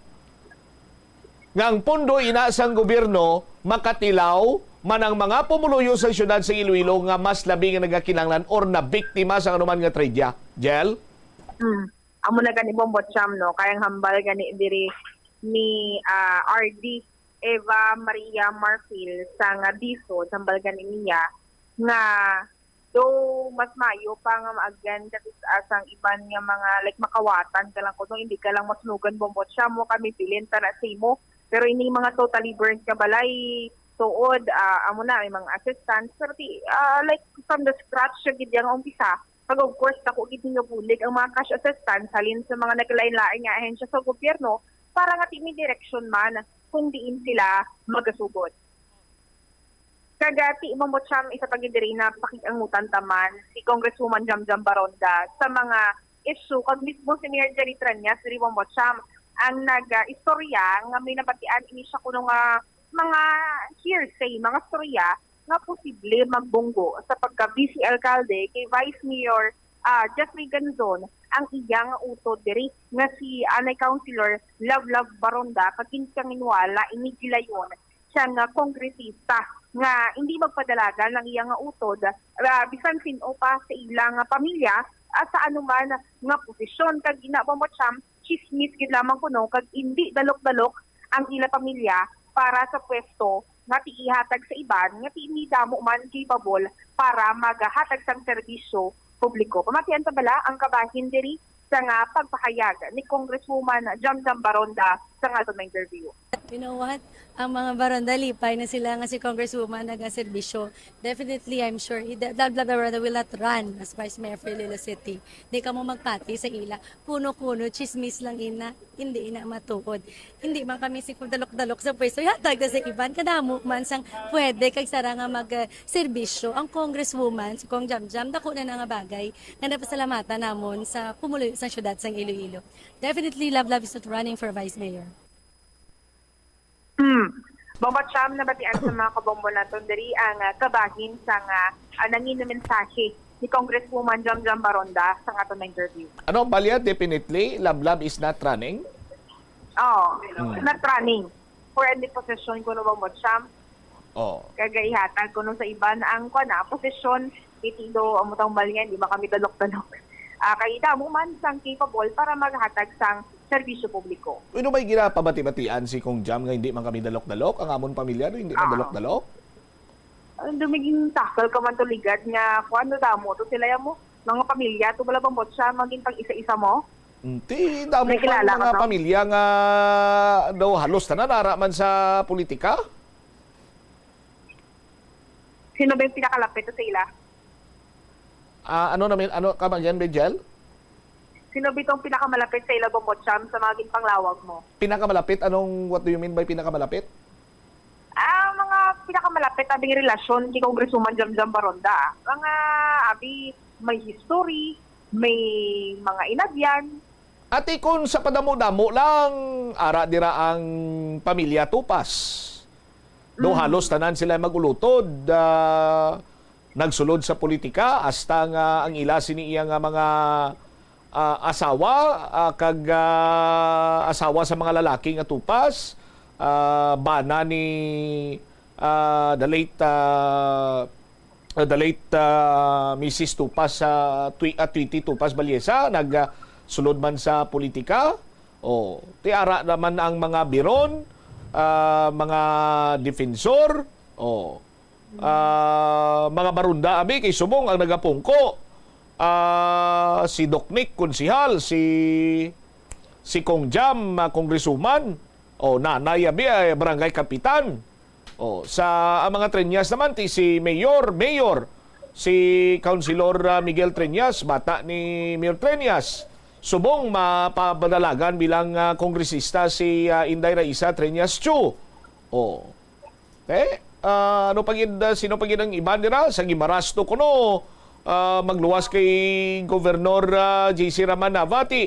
nga ang pundo ina sang gobyerno makatilaw man ang mga pumuluyo sa siyudad sa Iloilo nga mas labi nga nagakinahanglan or nabiktima sa anuman nga trahedya. Jel? Hmm. Amo na gani, Bombo Cham, no? Kay ang hambal gani diri ni, ah, R D Eva Maria Marfil sa nga DISO, hambal gani niya nga though mas maayo pa nga maagyan ka sa sang iban nga mga, like, makawatan ka lang kuno, hindi ka lang masunugan, Bombo Cham, mo kami bilin ta na sa imo. Pero ining mga totally burnt nga balay, tuod, ah, amo na, may mga assistance. Pero ti-, ah, like, from the scratch siya gid yang umpisa. Kag of course, dako gid nga bulig ang mga cash assistance halin sa mga naglain-lain nga ahensya sa gobyerno para nga ti may direksyon man kung diin sila magasugod. Kag, ah, ti, Bombo Cham, isa pa gid diri na pakiangmutan ta man si Congresswoman Jamjam Baronda sa mga issue, kag mismo si Mayor Jerry Treñas diri, Bombo Cham, ang nag, ah, istorya nga may nabatian ini siya kuno nga mga hearsay, mga storya nga posible magbunggo sa pagka-vice alkalde kay Vice Mayor, ah, Jeffrey Ganzon ang iyang utod diri nga si anay Councilor Love Love Baronda, kag ginkanginwala ini gilayon siya nga kongresista nga hindi magpadalagan ang iya nga utod, ah, bisan sin-o pa sa ila nga pamilya, ah, sa anuman nga posisyon. Kag ina, Bombo Cham, chismis gid lamang kuno kag indi dalok-dalok ang ila pamilya para sa pwesto nga ti-, ihatag sa iban nga ti-, indi damo man capable para magahatag sang serbisyo publiko. Pamatian ta bala ang kabahin diri sa nga pagpahayag ni Congresswoman Jamjam Baronda sa nga aton interview. You know what? Ang mga Baronda, lipay na sila nga si Congresswoman nagaserbisyo. Definitely, I'm sure, he, Love Love Baronda will not run as Vice Mayor for Iloilo City. Di kamo magpati sa ila. Kuno-kuno, chismis lang ina. Hindi ina matuod. Hindi man kami si kung dalok-dalok sa pwesto. Ihatag na sa iban, kadamo man sang pwede kag sara nga mag, ah, serbisyo. Ang Congresswoman, si Cong Jamjam, dako na na nga bagay nga napasalamatan namon sa pumuluyo sa siyudad sang Iloilo. Definitely, Love Love is not running for Vice Mayor. Hmm. Bombo Cham, nabatian sa mga kabombo naton diri ang, ah, kabahin sa nga, ah, nangin na mensahe ni Congresswoman Jamjam Baronda sa aton interview. Ano, balya, definitely, Love Love is not running? Oh, Hmm. not running for any position kuno, Bombo Cham. Oh. Kag ihatag kuno sa iban ang, kuwan na, posisyon, titido, amo tang balya, di ba kami dalok-dalok? Ah, kay damo man sang capable para maghatag sang serbisyo publiko. Ano may ginapabati-batian si Kong Jam nga hindi man kami dalok-dalok? Ang amon pamilya, no, hindi man Ah. dalok-dalok? Ano, may gin-tackle ka man to ligad nga, kuwan, damo to sila ya mo? Mga pamilya to, bala bang botsa, maging pag-isa-isa mo? Hmm, ti, damo May pa kilala ang ka mga to? pamilya nga daw halos tanan ara man sa politika. Sino ba yung pinakalapit sa ila? Ah, ano namin, ano, come again, Bejel? Sino ba itong pinakamalapit sa ila, Bombocham, sa mga ginpanglawag mo? Pinakamalapit? Anong, what do you mean by pinakamalapit? Ah, mga pinakamalapit, abing relasyon kay Congresswoman Jamjam Baronda. Mga, abi, may history, may mga inabyan. Ati, kung sa padamo-damo lang, ara dira ang pamilya Tupas. Do Mm. halos tanan sila mag-ulutod, ah, nagsulod sa politika, hasta nga ang ila sini iya nga mga, ah, asawa, ah, kag, ah, asawa sa mga lalaki nga Tupas, ah, bana ni, ah, the late, ah, uh, the late, uh, Missus Tupas, uh, Twi-, uh, Tweety Tupas Vallesa, nag, uh, sulod man sa politika. O, ti ara naman ang mga Biron, uh, mga Defensor, o, uh, mga Barunda, abi, kay subong ang nagapungko. Uh, si Doc Nick, konsihal, si, si Kong Jam, uh, congresswoman, o, nanay, abi, ay, barangay kapitan. O, sa, ang mga Treñas naman, ti si Mayor, Mayor, si Councilor, ah, Miguel Treñas, bata ni Mayor Treñas. Subong mapapadalagan bilang, ah, kongresista si, ah, Inday Raisa Treñas Chu. O. Eh, ah, ano pa gid, ah, sino pa gid ang iban dira? Sa Guimaras to kuno, ah, magluwas kay Governor, ah, J C Raman Navati.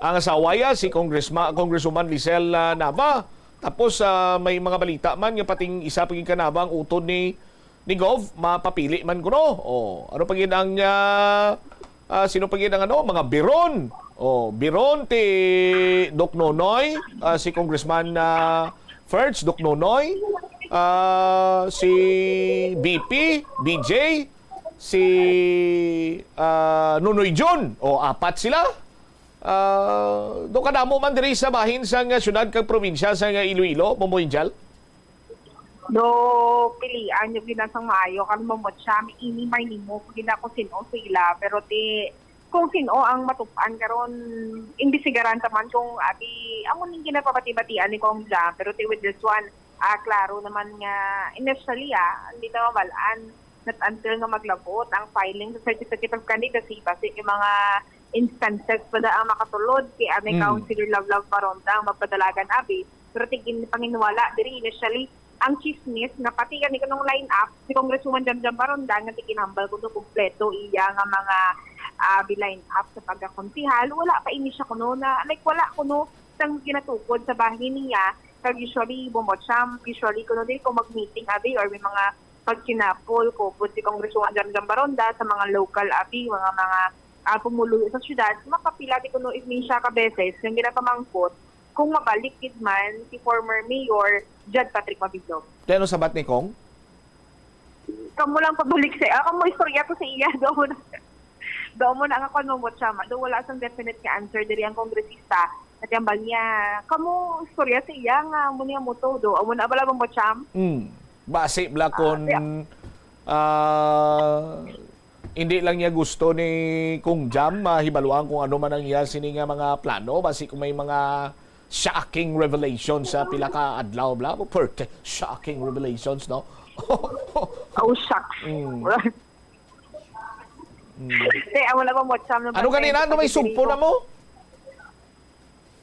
Ang asawa ya, si Congressma-, Congresswoman Lisel, ah, Nava. Tapos, ah, may mga balita man nga pating isa pa gid ka Nava ang utod ni, ni Gov, mapapili man kuno. O, ano pa gid ang, ah, ah, sino pa gid ang ano, mga Biron? O, Biron ti Doc Nonoy, ah, si Congressman, ah, Ferds, Doc Nonoy, ah, si B P, B J, si, ah, Nonoy Jun. O, apat sila. Ah, do kadamo man diri sa bahin sang, ah, syudad kag probinsya sang, ah, Iloilo, Bomboy Jal? Do pilian yung ginasang maayo, kan mamutsa, ini may nimo, pag ina ko sino sila, pero ti, kung sino ang matupan karon, imbestigaran ta man kung abi, amo ning ginapabati-batian ni Kong Jam, pero ti with this one, ah, klaro naman nga, initially, ah, hindi ta mabal-an, not until nga maglabot ang filing sa certificate of candidacy, basi may mga instances pa na ang makatulod kay anay Mm. Councilor Love Love Baronda ang magpadalagan abi. Pero tigin panginwala diri initially ang chismis nga pati gani kanong line-up si Congresswoman Jamjam Baronda nga tiginhambal ko to kompleto iya nga mga, ah, bi-line-up sa pagkakonsihal. Wala pa ini siya kuno na, like, wala kuno sang ginatukod sa bahin niya. Kag usually, Bombo Champ, usually kuno din kung mag-meeting abi or may mga pagkinapol, kubot si Congresswoman Jamjam Baronda sa mga local abi, mga, mga, ah, pumuluyo sa syudad, makapila di kuno if may siya ka beses nga ginapamangkot kung mabalik gid man si former Mayor Jud Patrick Mabilog. Kaya ano sabat ni Kong? Kamo lang pabalik sa, ah, kamo istorya ko sa iya, do mo na, do mo na nga kung mo siya, do wala sang definite nga answer diri ang kongresista. At yung bang niya, kamo istorya sa iya nga mo niya mo to, do, amo na bala mo, Cham? Mm. Basi bala Ah, kon, yeah. ah, hindi lang niya gusto ni Kong Jam, mahibaluan kung ano man ang iya sini nga mga plano, basi kung may mga shocking revelations sa pila ka adlaw, bla, perte, shocking revelations, no? Oh, shucks. Mm. Mm. Te, amo na ba mo, Cham, na Ano ba ganina? tayo Ano may sa sugpo na mo?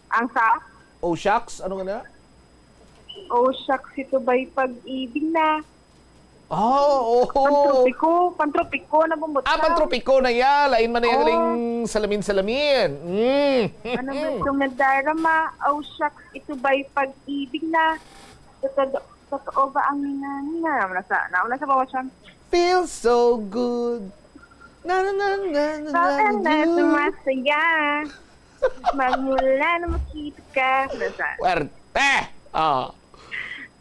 Ang sa? Oh, shucks? Ano ganina? Oh, shucks, ito ba'y pag-ibig na? Oh, oh. Pantropiko, pantropiko na bumutang. Ah, pantropiko na ya. Lain man na yung Oh. galing salamin-salamin. Mm. Ano gusto nga darama? Oh, shucks, ito ba'y pag-ibig na? Totoo, totoo ba ang nina-, nina-, nauna sa, nauna sa bawat siyang Feels so good. Na, na, na, na, na, na, Bakit na na, do. Sumasaya? Magmula na makita ka. Nasa? Puwerte! Oh.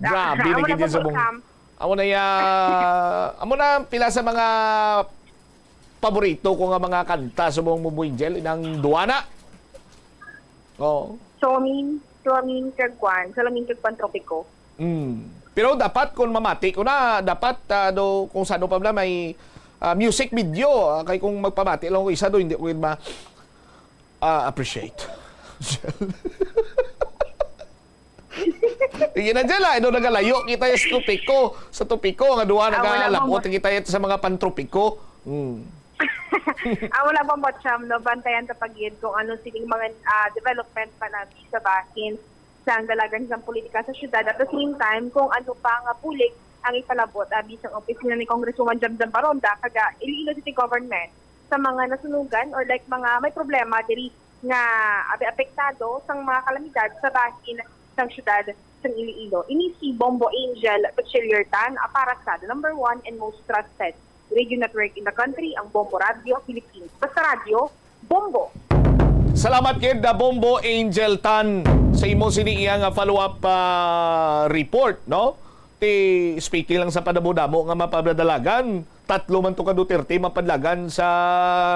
Grabe, Amo na bigyan po, sa mong Sam. Amo na ya, amo na pila sa mga paborito ko nga mga kanta sa mong Mubuy Angel, inang duwana. Oo. Somin, Somin kag kwan, Salamin kag Pantropiko. Mm. Pero dapat, kung mamati ko na, dapat, ah, do, kung saan pa bala may, ah, music video, ah, kay kung magpamati lang ko isa do, hindi ko gid ma, ah, appreciate. Sige na, Jel, ah. Ano, nagalayo kita sa topiko, sa topiko nga duha, ah, wala, nagalabot kita sa mga pantropiko. Mm. Ah, wala pa, Bocham, no? Bantayan ta pa gid kung ano sining mga, ah, development pa na sa bahin sang dalagan sang politika sa syudad. At the same time, kung ano pa nga bulig ang ipalabot, ah, bisan opisina ni Congresswoman Jamjam Baronda, kag, ah, Iloilo City Government sa mga nasunugan or, like, mga may problema diri nga abi apektado sang mga kalamidad sa bahin sang syudad sang Iloilo. Ini si Bombo Angel Bachiller Tan, ah, para sa the number one and most trusted radio network in the country, ang Bombo Radio Philippines. Basta radyo, Bombo. Salamat kid, ah, Bombo Angel Tan, sa imo sini iya nga follow-up, ah, report, no? Ti, speaking lang sa padamo-damo nga mapadalagan, tatlo man to ka Duterte mapadalagan sa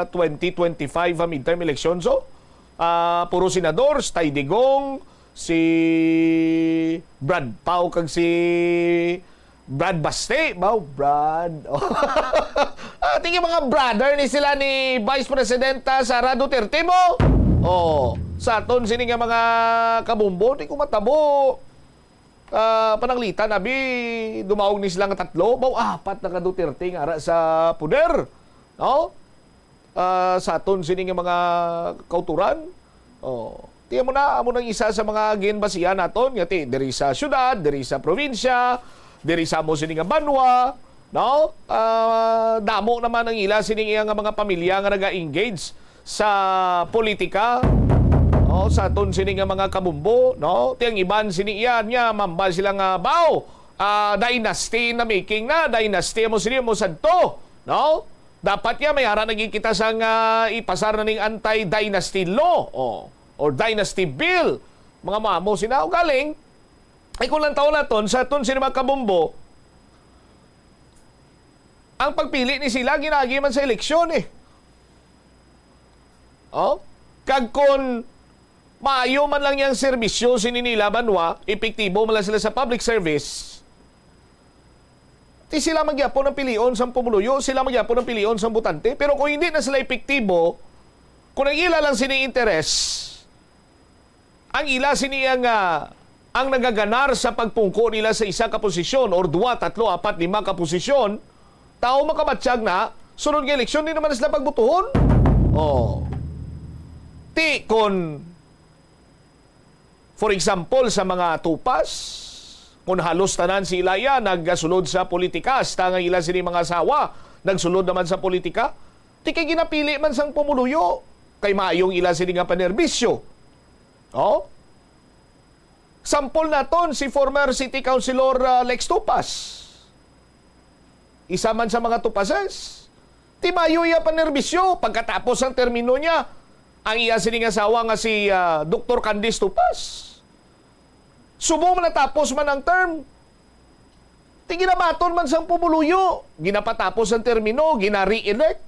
twenty twenty-five, ah, midterm election. So, ah, puro senador, si Tay Digong, si Brad Pau, kag si Brad Baste, ba? Brad. Ah, tingin mga brother ni sila ni Vice Presidenta Sara Duterte mo. Oh, sa aton sini nga mga kabumbo, di ko matabo. Ah, pananglitan, abi, dumaog ni sila nga tatlo, baw apat na ka Duterte nga ara sa poder, no? Ah, sa aton sini nga mga kauturan. Oh, tiyan mo na, amo nang isa sa mga ginbasihan naton, nga ti, diri sa syudad, diri sa probinsya, diri sa amo sini nga banwa, no? Ah, damo naman ang ila sini nga mga pamilya nga naga-engage sa politika, no? Sa aton sini nga mga kabumbo, no? Ti ang iban sini iya niya, mambal sila nga, "Baw, ah, dynasty na making na, dynasty mo sini mo sadto," no? Dapat niya may ara na gid kita sang, ah, ipasar na ning anti-dynasty law, o, or dynasty bill. Mga mamo sina, o galing, ay kung lang taon naton, sa aton sini mga kabumbo, ang pagpili ni sila, ginaagi man sa eleksyon, eh. Oh? Kag kon maayo man lang yang serbisyo sini nila banwa, epektibo man lang sila sa public service, ti sila man gyapon ang pilion sang pumuluyo, sila man gyapon ang pilion sang botante. Pero kung hindi na sila epektibo, kung ang ila lang sini interes, ang ila sini ang, ah, ang nagaganar sa pagpungko nila sa isa ka posisyon or duwa, tatlo, apat, lima ka posisyon, tawo makabatyag na, sunod nga eleksyon, di naman na sila pagbutuhon. Oh. Ti, kon, for example, sa mga tupas, kung halos tanan si ilaya nagsulod sa politika, hasta nga ila sini mga asawa nagsulod naman sa politika, ti kay ginapili man sang pumuluyo, kay maayong ila sini nga panerbisyo. Oh? Sampol naton si former City Councilor, ah, Lex Tupas. Isa man sa mga Tupases. Ti mayo iya panerbisyo pagkatapos ang termino niya. Ang iya sining asawa nga si, ah, Doktor Candice Tupas. Subong man natapos man ang term, ti ginabaton man sang pumuluyo, ginapatapos ang termino, gina-re-elect.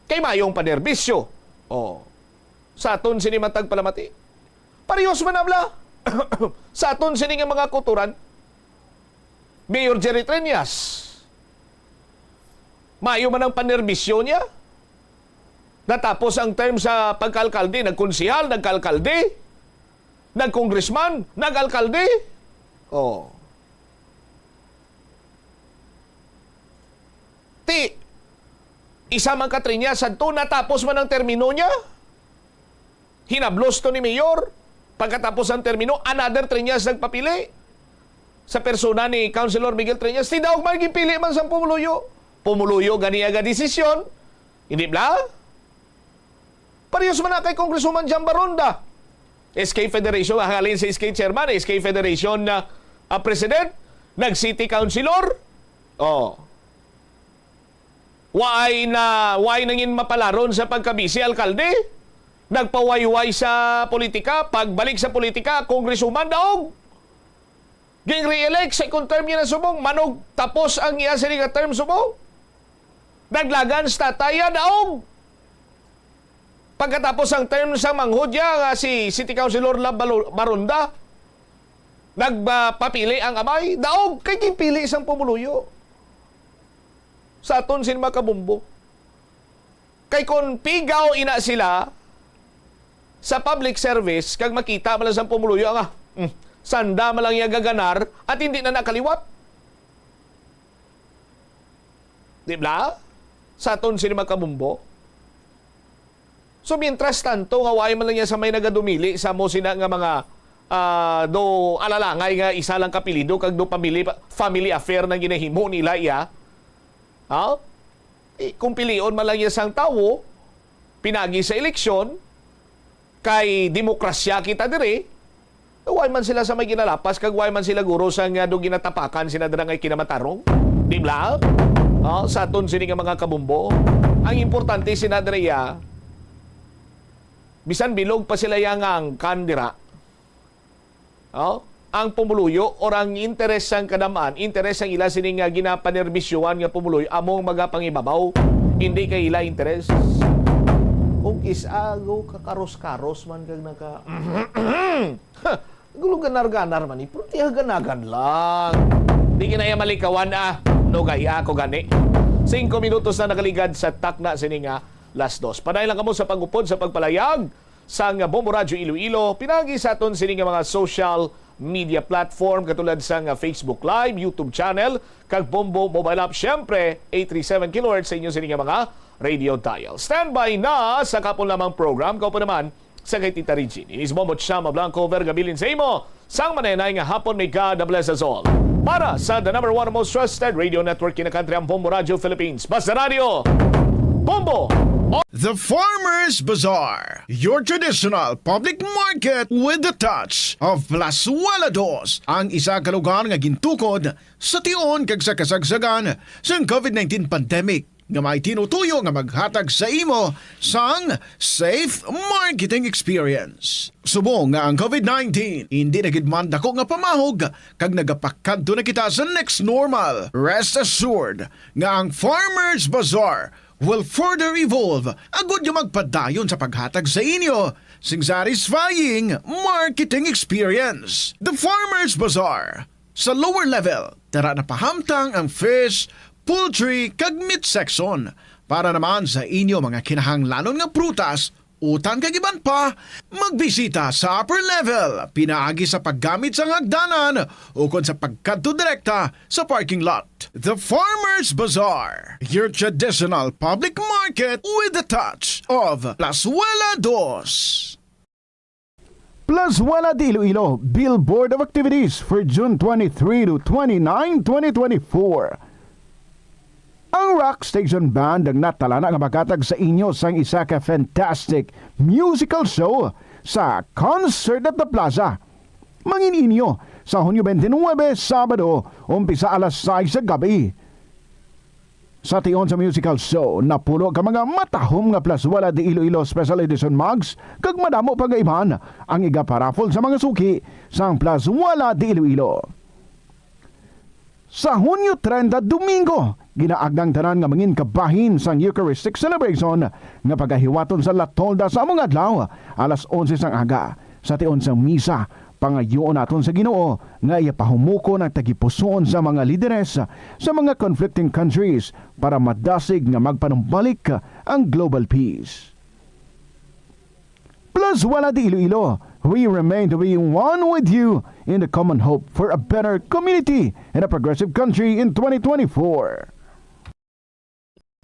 Kay mayong panerbisyo. Oh. Sa aton sini matag palamati. Parehos man abla. Sa aton sini nga mga kuturan, Mayor Jerry Treñas, mayo man ang panerbisyo niya. Natapos ang term sa pagkaalkalde, nagkonsehal, nagkaalkalde, nagkongressman, nag-alkalde. Oh. Ti, isa man ka Treñas sadto, natapos man ang termino niya. Hinablos to ni Mayor. Pagkatapos ang termino, another Treñas nagpapili sa persona ni Councilor Miguel Treñas. Ti daog man, ginpili man sang pumuluyo. Pumuluyo gani aga desisyon. Hindi bla? Parehas man na kay Congresswoman Jam Baronda. S K Federation, ah, halin sa S K chairman, S K Federation na, ah, president, nag-city councilor. Oh. Waay na, waay nangin mapalaron sa pagka-vice alkalde. Nagpawayway sa politika, pagbalik sa politika, congresswoman daog. Ging-re-elect, second term niya na subong, manog tapos ang iya sini nga term subong. Naglagan sa tataya daog. Pagkatapos ang term sang manghod niya nga si City Councilor Lab Balo-, Baronda, nagpapili ang amay, daog kay ginpili sang pumuluyo. Sa aton sin mga kabombo. Kay kon pigaw ina sila sa public service, kag makita man lang sang pumuluyo nga, hmm, sanda man lang iya gaganar at hindi na nakaliwat. Di ba? Sa aton sini mga kabombo. So, mientras tanto, nga wala man lang niya sa may nagadumili sa mo sina nga mga, ah, do alalangay nga isa lang kapilido kag do pamili-, family affair nang ginahimo nila iya. Ha? Eh, kung pilion man lang niya sang tawo, pinagi sa eleksyon, kay demokrasya kita diri, wala man sila sa may ginalapas, kag wala man sila guro sa nga do ginatapakan sina dira nga kinamatarong. Di ba? Oh, sa aton sini nga mga kabombo, ang importante sina dira iya, bisan bilog pa sila iya nga angkan dira. Oh, ang pumuluyo or ang interes sang kadam-an, interes sang ila sini nga ginapanerbisyohan nga pumuluyo, amo ang magapangibabaw, hindi kay ila interes. Kung kis-a go kakaros-karos man kag naka-, gulo ganar-ganar man ni, pero tihaganagan lang. Di ginaya malikawan, ah. Nugay ako gani. Singko minutos na nakaligad sa takna sini nga las dos. Padayon lang kamo sa pag-upod sa pagpalayag sang Bombo Radyo Iloilo, pinagi sa aton sini nga mga social media platform katulad sang Facebook Live, YouTube channel, kag Bombo Mobile App. Siyempre, eight three seven kilohertz sa inyo sini nga mga radio dial. Standby na sa kapon lamang program. Kaupo naman sa kay Tita Regine. Ini si Bombo Chama Blanco, Vergabilin sa imo sang manenay nga hapon. May God bless us all. Para sa the number one most trusted radio network in the country, ang Bombo Radio Philippines. Basta Radio, Bombo! The Farmers Bazaar, your traditional public market with the touch of Plazuela Dos, ang isa ka lugar nga gintukod sa tion kag sa kasagsagan sang covid nineteen pandemic, nga may tinutuyo nga maghatag sa imo sang safe marketing experience. Subong nga ang covid nineteen hindi na gid man dako nga pamahog kag nagapakadto na kita sa next normal, rest assured nga ang Farmers Bazaar will further evolve agud nga magpadayon sa paghatag sa inyo sing satisfying marketing experience. The Farmers Bazaar, sa lower level, tara na pahamtang ang fish, poultry, kag meat section. Para naman sa inyo mga kinahanglanon nga prutas, utan kag iban pa, magbisita sa upper level pinaagi sa paggamit sang hagdanan ukon sa pagkadto direkta sa parking lot. The Farmers Bazaar, your traditional public market with the touch of Plazuela Dos. Plazuela de Iloilo, Billboard of Activities for June twenty-three to twenty-nine, twenty twenty-four. Ang Rock Station Band ang natalana nga maghatag sa inyo sang isa ka fantastic musical show sa Concert at the Plaza. Mangin-inyo sa Hunyo twenty-nine, Sabado, umpisa alas sais sa gabi. Sa tion sa musical show, napulo ka mga matahom nga Plazuela de Iloilo Special Edition mugs kag madamo pa nga iban ang igaparaffle sa mga suki sang Plazuela de Iloilo. Sa Hunyo treinta, Domingo, ginaagda ang tanan nga mangin kabahin sang Eucharistic Celebration nga pagahiwaton sa La Tolda sa among adlaw, alas onse sang aga. Sa tion sang misa, pangayoon naton sa Ginoo nga iya pahumukon ang tagipusoon sa mga lideres sa mga conflicting countries para madasig nga magpanumbalik ang global peace. Plazuela de Iloilo, we remain to be one with you in the common hope for a better community and a progressive country in twenty twenty-four.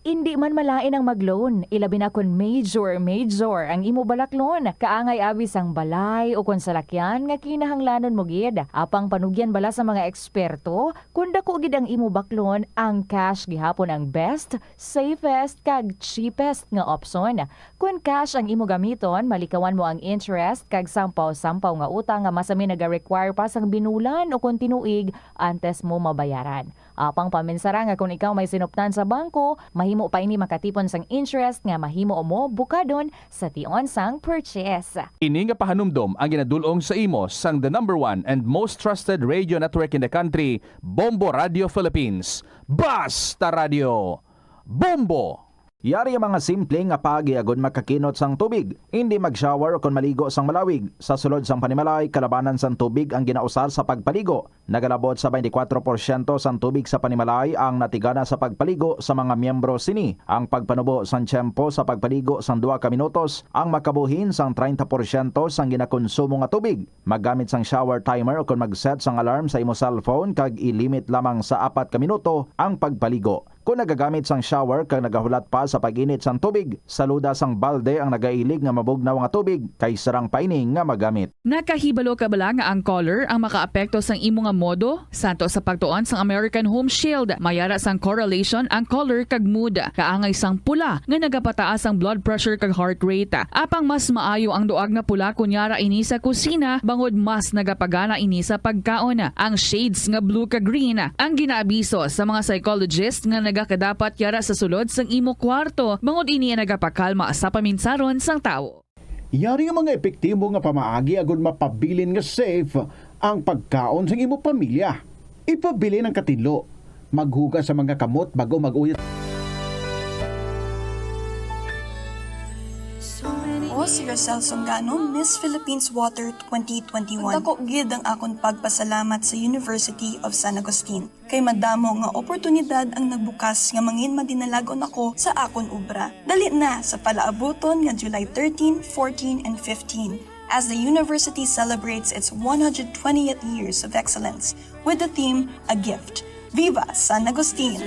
Indi man malain ang mag-loan, ilabi na kon major, major ang imo balaklon. Kaangay abi sang balay o kon salakyan nga kinahanglanon mo gid. Apang panugyan bala sa mga eksperto, kon dako gid ang imo baklon, ang cash gihapon ang best, safest, kag cheapest nga opsyon. Kon cash ang imo gamiton, malikawan mo ang interest kag sampaw-sampaw nga utang nga masami naga-require pa sang binulan o kon tinuig antes mo mabayaran. Apang paminsara nga kon ikaw may sinuptan sa bangko, mahimo pa ini makatipon sang interest nga mahimo mo bukadon sa tion sang purchase. Ini nga pahanumdom ang ginadul-ong sa imo sang the number one and most trusted radio network in the country, Bombo Radio Philippines. Basta Radio! Bombo! Yari ang mga simple nga paagi agud makakinot sang tubig. Indi mag-shower kon maligo sang malawig. Sa sulod sang panimalay, kalabanan sang tubig ang ginausar sa pagpaligo. Nagalabot sa twenty-four porsyento sang tubig sa panimalay ang natigana sa pagpaligo sa mga miyembro sini. Ang pagpanubo sang tiyempo sa pagpaligo sang duha ka minutos ang makabuhin sang treinta porsyento sang ginakonsumo nga tubig. Maggamit sang shower timer ukon mag-set sang alarm sa imo cellphone kag i-limit lamang sa apat ka minuto ang pagpaligo. Kon nagagamit sang shower kag nagahulat pa sa pag-init sang tubig, saluda sang balde ang nagailig nga mabugnaw nga tubig kay sarang pa ini nga magamit. Nakahibalo ka bala nga ang color ang makaapekto sang imo nga modo? Santo sa pagtuon sang American Home Shield, may ara sang correlation ang color kag mood. Kaangay sang pula nga nagapataas ang blood pressure kag heart rate. Apang mas maayo ang duag nga pula kon yara ini sa kusina, bangod mas nagapagana ini sa pagkaon. Ang shades nga blue kag green ang ginaabiso sa mga psychologist nga nagakadapat yara sa sulod sang imo kwarto, bangod ini ang nagapakalma sa paminsaron sang tawo. Yari nga mga epektibo nga pamaagi agud mapabilin nga safe ang pagkaon sang imo pamilya. Ipabilin ang katinlo. Maghugas sa mga kamot bago mag-uyot. Ako si Rosel Songano, Miss Philippines Water twenty twenty-one. Dako gid ang akon pagpasalamat sa University of San Agustin, kay madamo nga oportunidad ang nagbukas nga mangin madinalagon ako sa akon obra. Dali na sa palaabuton nga July thirteen, fourteen, and fifteen, as the university celebrates its one hundred twentieth years of excellence with the theme A Gift. Viva San Agustin!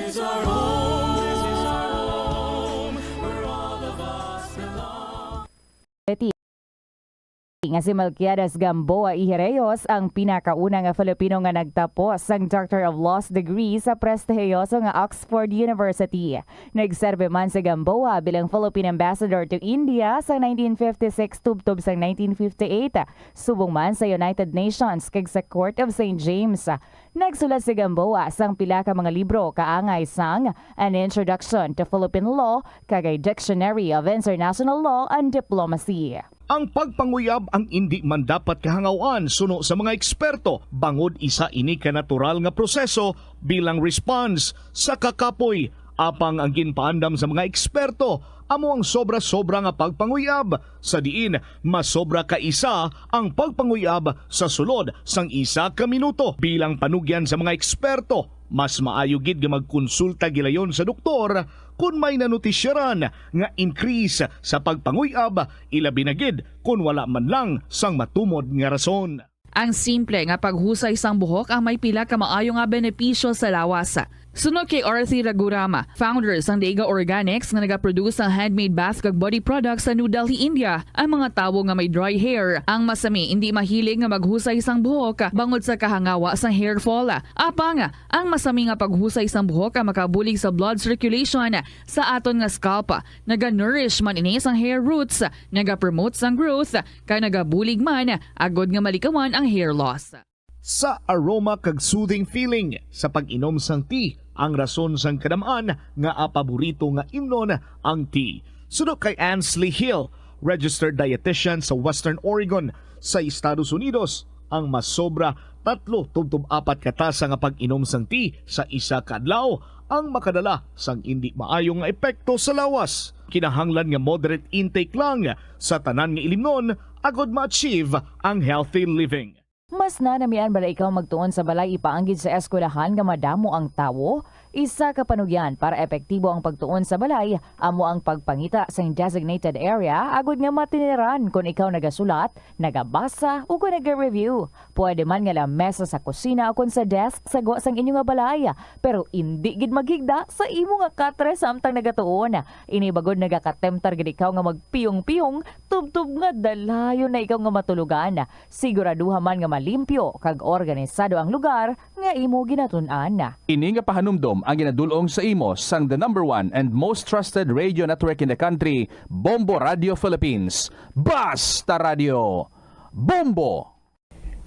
Nga si Melquiades Gamboa Ijereyos ang pinakauna nga Filipino nga nagtapos sang Doctor of Laws degree sa prestihiyoso nga Oxford University. Nagserbi man si Gamboa bilang Philippine Ambassador to India sa nineteen fifty-six tubtob sang nineteen fifty-eight, subong man sa United Nations kag sa Court of Saint James. Nagsulat si Gamboa sang pila ka mga libro kaangay sang An Introduction to Philippine Law kag a Dictionary of International Law and Diplomacy. Ang pagpanguyab ang indi man dapat kahangawan suno sa mga eksperto, bangod isa ini ka natural nga proseso bilang response sa kakapoy. Apang ang ginpaandam sa mga eksperto amo ang sobra-sobra nga pagpanguyab, sa diin masobra ka isa ang pagpanguyab sa sulod sang isa ka minuto. Bilang panugyan sa mga eksperto, mas maayo gid nga magkonsulta gilayon sa doktor kon may nanutisyaran nga increase sa pagpanguyab, ilabi na gid kon wala man lang sang matumod nga rason. Ang simple nga paghusay sang buhok ang may pila ka maayo nga benepisyo sa lawas. Suno kay Arthi Ragurama, founder sang Dega Organics nga nagaproduce sang handmade bath kag body products sa New Delhi, India, ang mga tawo nga may dry hair ang masami indi mahilig nga maghusay sang buhok bangod sa kahangawa sang hair fall. Apang ang masami nga paghusay sang buhok ang makabulig sa blood circulation sa aton nga scalp. Naga-nourish man ini sang hair roots, nagapromote sang growth, kag nagabulig man agud nga malikawan ang hair loss. Sa aroma kag soothing feeling sa pag-inom sang tea ang rason sang kadam-an nga paborito nga imnon ang tea. Suno kay Ansley Hill, registered dietitian sa Western Oregon sa Estados Unidos, ang masobra tatlo tubtob apat ka tasa nga pag-inom sang tea sa isa ka adlaw ang makadala sang indi maayo nga epekto sa lawas. Kinahanglan nga moderate intake lang sa tanan nga ilimnon agud ma-achieve ang healthy living. Mas nanamian bala ikaw magtuon sa balay ipaanggid sa eskwelahan nga madamo ang tawo? Isa ka panugyan para epektibo ang pagtuon sa balay amo ang pagpangita sang designated area agud nga matiniran kon ikaw nagasulat, nagabasa, ukon naga-review. Pwede man nga lamesa sa kusina ukon sa desk sa gwa sang inyo nga balay, pero indi gid maghigda sa imo nga katre samtang nagatuon. Ini bagod nagakatemptar gid ikaw nga magpiyong-piyong tubtob nga dalayon na ikaw nga matulogan. Siguraduha man nga malimpyo kag organisado ang lugar nga imo ginatun-an. Ini nga pahanumdom ang ginadul-ong sa imo sang the number one and most trusted radio network in the country, Bombo Radio Philippines. Basta Radio, Bombo!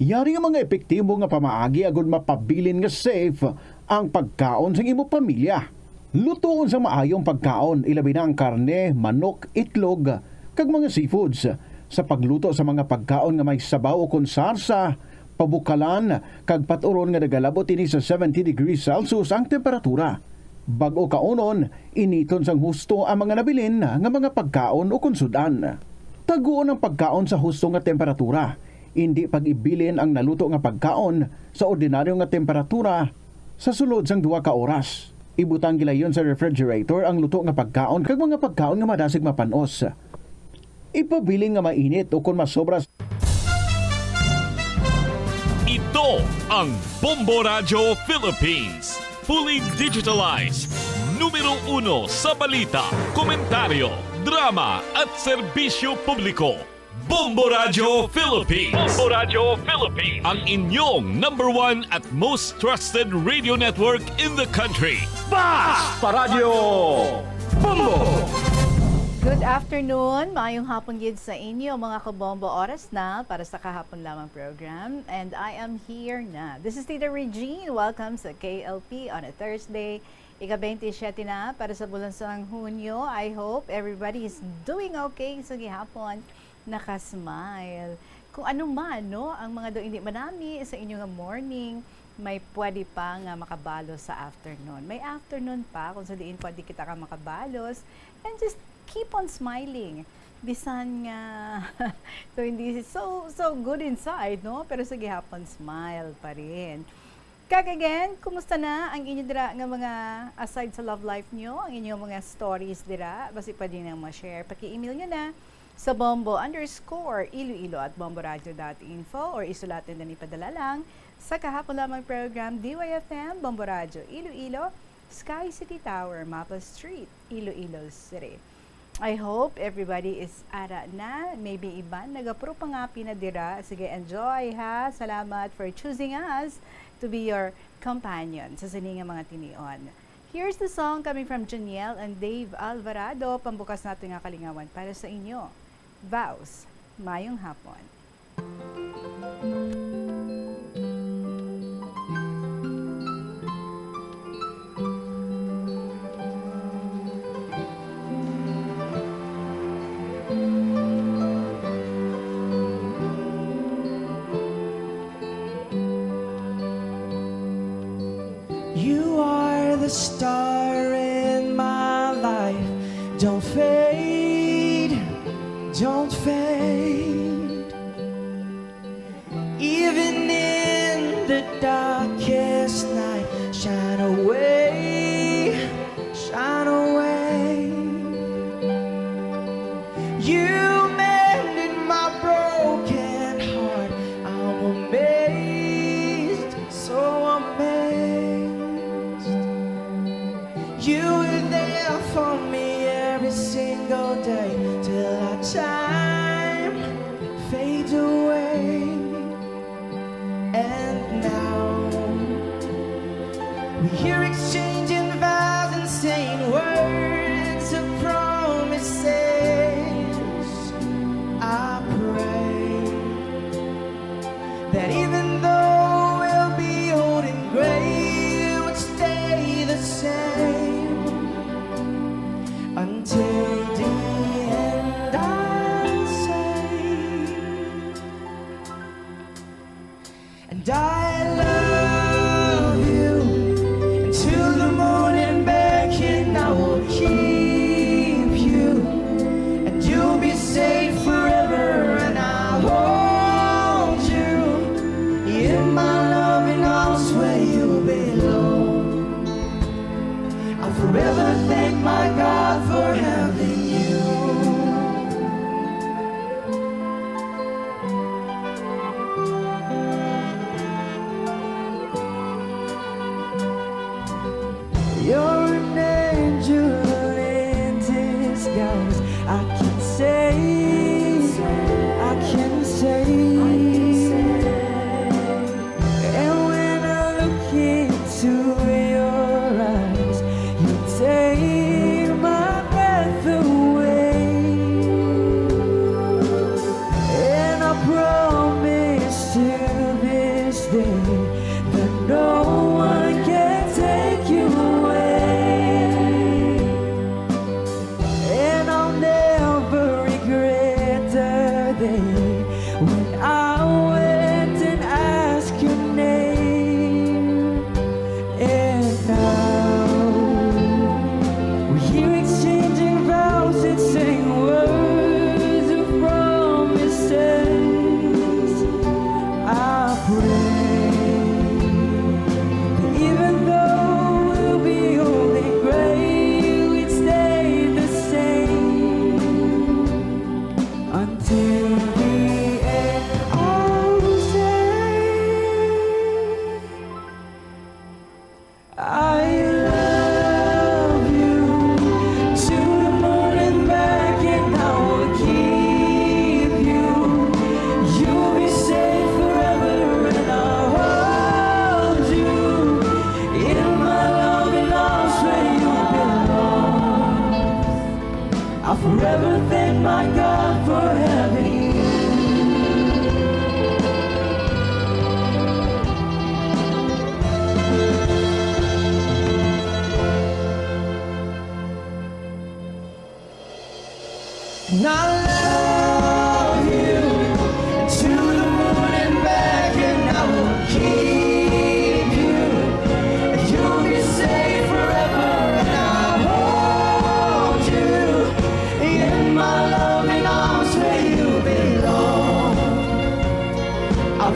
Yari nga mga epektibo nga pamaagi agud mapabilin nga safe ang pagkaon sang imo pamilya. Lutoon sa maayo ang pagkaon, ilabi na ang karne, manok, itlog, kag mga seafoods. Sa pagluto sa mga pagkaon nga may sabaw ukon sarsa, pabukalan, kag pat-uron nga nagalabot ini sa seventy degrees Celsius ang temperatura. Bag-o kaunon, initon sang husto ang mga nabilin nga mga pagkaon ukon sud-an. Taguon ang pagkaon sa husto nga temperatura. Indi pag-ibilin ang naluto nga pagkaon sa ordinaryo nga temperatura sa sulod sang duha ka oras. Ibutang gilayon sa refrigerator ang luto nga pagkaon kag mga pagkaon nga madasig mapan-os. Ipabilin nga mainit ukon masobra. Ito ang Bombo Radyo Philippines. Fully digitalized. Numero uno sa balita, komentaryo, drama at serbisyo publiko. Bombo Radyo Philippines. Bombo Radyo Philippines. Ang inyong number one at most trusted radio network in the country. Basta Radyo Bombo! Good afternoon. Maayong hapon gid sa inyo, mga kabombo. Oras na para sa kahapon lamang program. And I am here na. This is Tita Regine. Welcome sa K L P on a Thursday. Ika-twenty-seven na para sa bulan sang Hunyo. I hope everybody is doing okay sa gihapon. Nakasmile. Kung ano man, no, ang mga daw hindi manami sa inyo nga morning, may pwede pa nga makabalos sa afternoon. May afternoon pa kung sa diin pwede kita ka makabalos. And just keep on smiling. Bisan nga so hindi so so good inside, no? Pero sa gihapon, smile pa rin. Kag again, kumusta na ang inyo dira nga mga aside sa love life nyo, ang inyong mga stories dira? Basi pwede nang ma-share. Paki-email nyo na sa bombo underscore iloilo at bomboradio dot info or isulat nyo na ni padala lang sa kahapon lamang program, D Y F M, Bombo Radyo Iloilo, Sky City Tower, Mapa Street, Iloilo City. I hope everybody is ara na. Maybe iban nagapropangapi na dira. Sige, enjoy ha. Salamat for choosing us to be your companion sa sini nga mga tinion. Here's the song coming from Janiel and Dave Alvarado. Pambukas natin nga kalingawan para sa inyo. Vows, mayong hapon. You are the star in my life. Don't fade, don't fade. Even in the darkest night, shine away, shine away. You mended my broken heart. I'm amazed, so amazed. You were there for me every single day till our time fades away. And now we hear exchanging vows and saying words of promises. I pray that even though we'll be old and gray, we'll stay the same until the end. I'll say, and I love you until the morning back, and I will keep you, and you'll be safe forever, and I'll hold you in my loving arms where you belong. I'll forever thank my God for having you.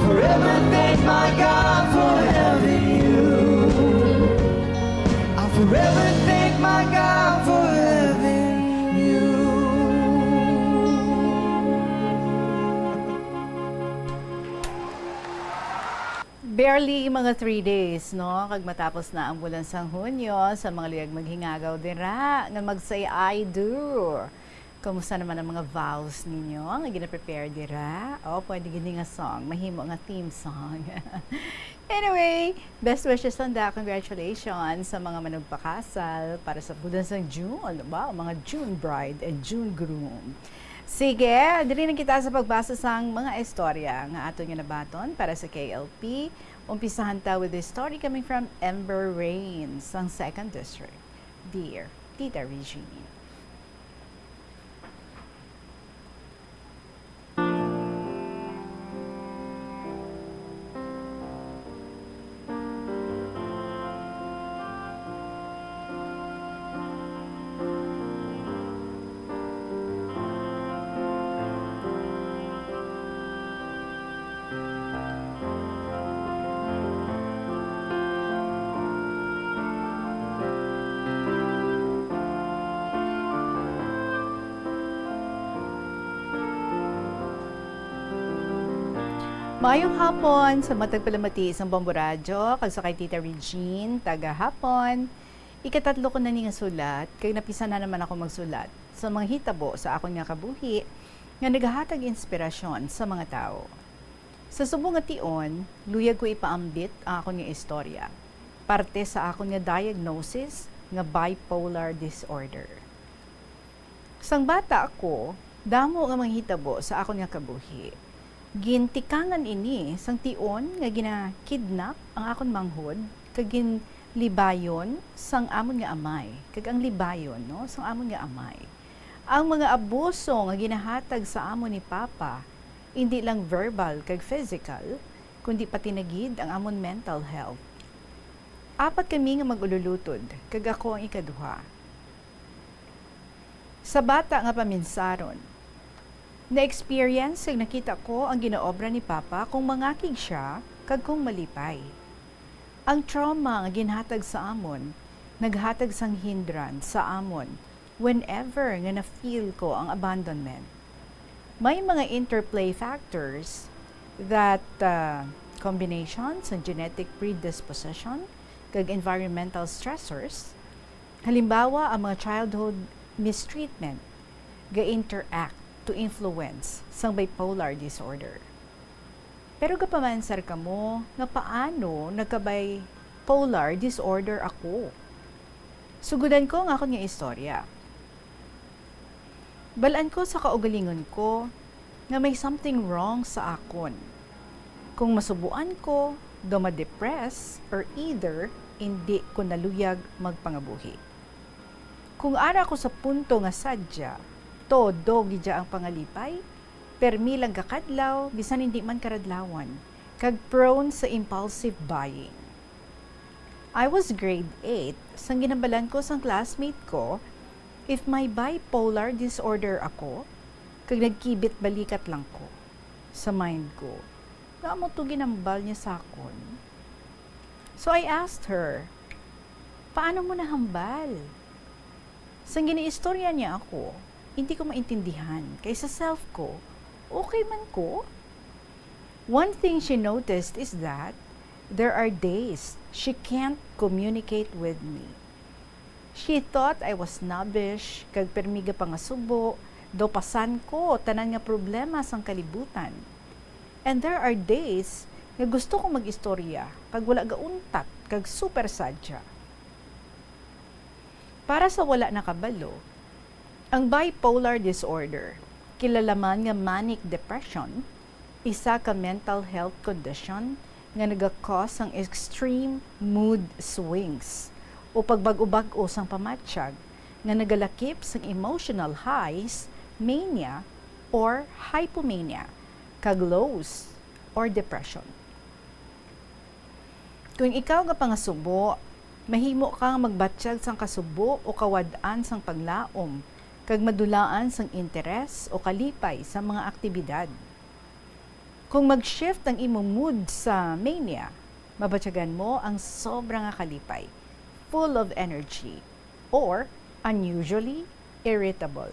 Forever thank my God for having you. I'll forever thank my God for having you. Barely mga three days, no? Kag matapos na ang bulan sang Hunyo, sa mga luyag maghingagaw dira nga mag-say I do. Kumusta naman ang mga vows ninyo nga gina-prepare dira? O, pwede gid ni nga song, mahimo nga theme song. Anyway, best wishes lang da. Congratulations sa mga manugpakasal para sa bulan sang June. Wow, mga June bride and June groom. Sige, diri na kita sa pagbasa sang mga istorya nga aton nga nabaton para sa K L P. Umpisahan ta with the story coming from Ember Rain sang Second District. Dear Tita Regine. Maayong hapon sa mga tagpalamati sang Bombo Radyo, kag sa kay Tita Regine, taga hapon. Ikatatlo ko na ni nga sulat, kag napisa na naman ako magsulat sa mga hitabo sa akon nga kabuhi nga nagahatag inspirasyon sa mga tawo. Sa subong nga tion, luyag ko ipaambit ang akon nga istorya, parte sa akon nga diagnosis nga bipolar disorder. Sang bata ako, damo nga mga hitabo sa akon nga kabuhi. Gintikangan ini sang tion nga ginakidnap ang akon manghod kag ginlibayon sang amon nga amay, kag ang libayon, no, sang amon nga amay. Ang mga abuso nga ginahatag sa amon ni Papa, indi lang verbal kag physical, kundi pati na gid ang amon mental health. Apat kami nga mag-ululutod, kag ako ang ikaduha. Sa bata nga paminsaron, na-experience kag nakita ko ang ginaobra ni Papa kung mangakig sia kag kung malipay. Ang trauma nga ginhatag sa amon naghatag sang hindrance sa amon whenever nga na-feel ko ang abandonment. May mga interplay factors that, uh, combination sa genetic predisposition kag environmental stressors, halimbawa ang mga childhood mistreatment, ga-interact to influence sang bipolar disorder. Pero gapamansar kamo nga paano nagka-bipolar disorder ako? Sugudan ko ang akon nga istorya. Bal-an ko sa kaugalingon ko nga may something wrong sa akon. Kung masubuan ko, daw ma-depress or either indi ko naluyag magpangabuhi. Kung ara ko sa punto nga sadya, todo gid ang pangalipay, permi lang kakadlaw, bisan indi man karadlawan, kag prone sa impulsive buying. I was grade eight sang ginhambalan ko sang classmate ko if may bipolar disorder ako, kag nagkibit balikat lang ko sa mind ko, "Ngaa mo to ginhambal niya sa akon?" So I asked her, "Paano mo nahambal?" Sang ginaistorya niya ako, hindi ko maintindihan, kay sa self ko, okay man ko. One thing she noticed is that there are days she can't communicate with me. She thought I was snobbish, kag permi gapangasubo, daw pasan ko tanan nga problema sang kalibutan. And there are days nga gusto ko mag-istorya, kag wala gauntat, kag super sadya. Para sa wala nakabalo, ang bipolar disorder, kilala man nga manic depression, isa ka mental health condition nga naga-cause sang extreme mood swings o pagbag-o-bag-o sang pamatyag nga nagalakip sang emotional highs, mania, or hypomania, kag lows, or depression. Kung ikaw gapangasubo, mahimo kang magbatyag sang kasubo o kawad-an sang paglaom, kag madulaan sang interes o kalipay sa mga aktibidad. Kung mag-shift ang imong mood sa mania, mabatyagan mo ang sobra nga kalipay, full of energy, or unusually irritable.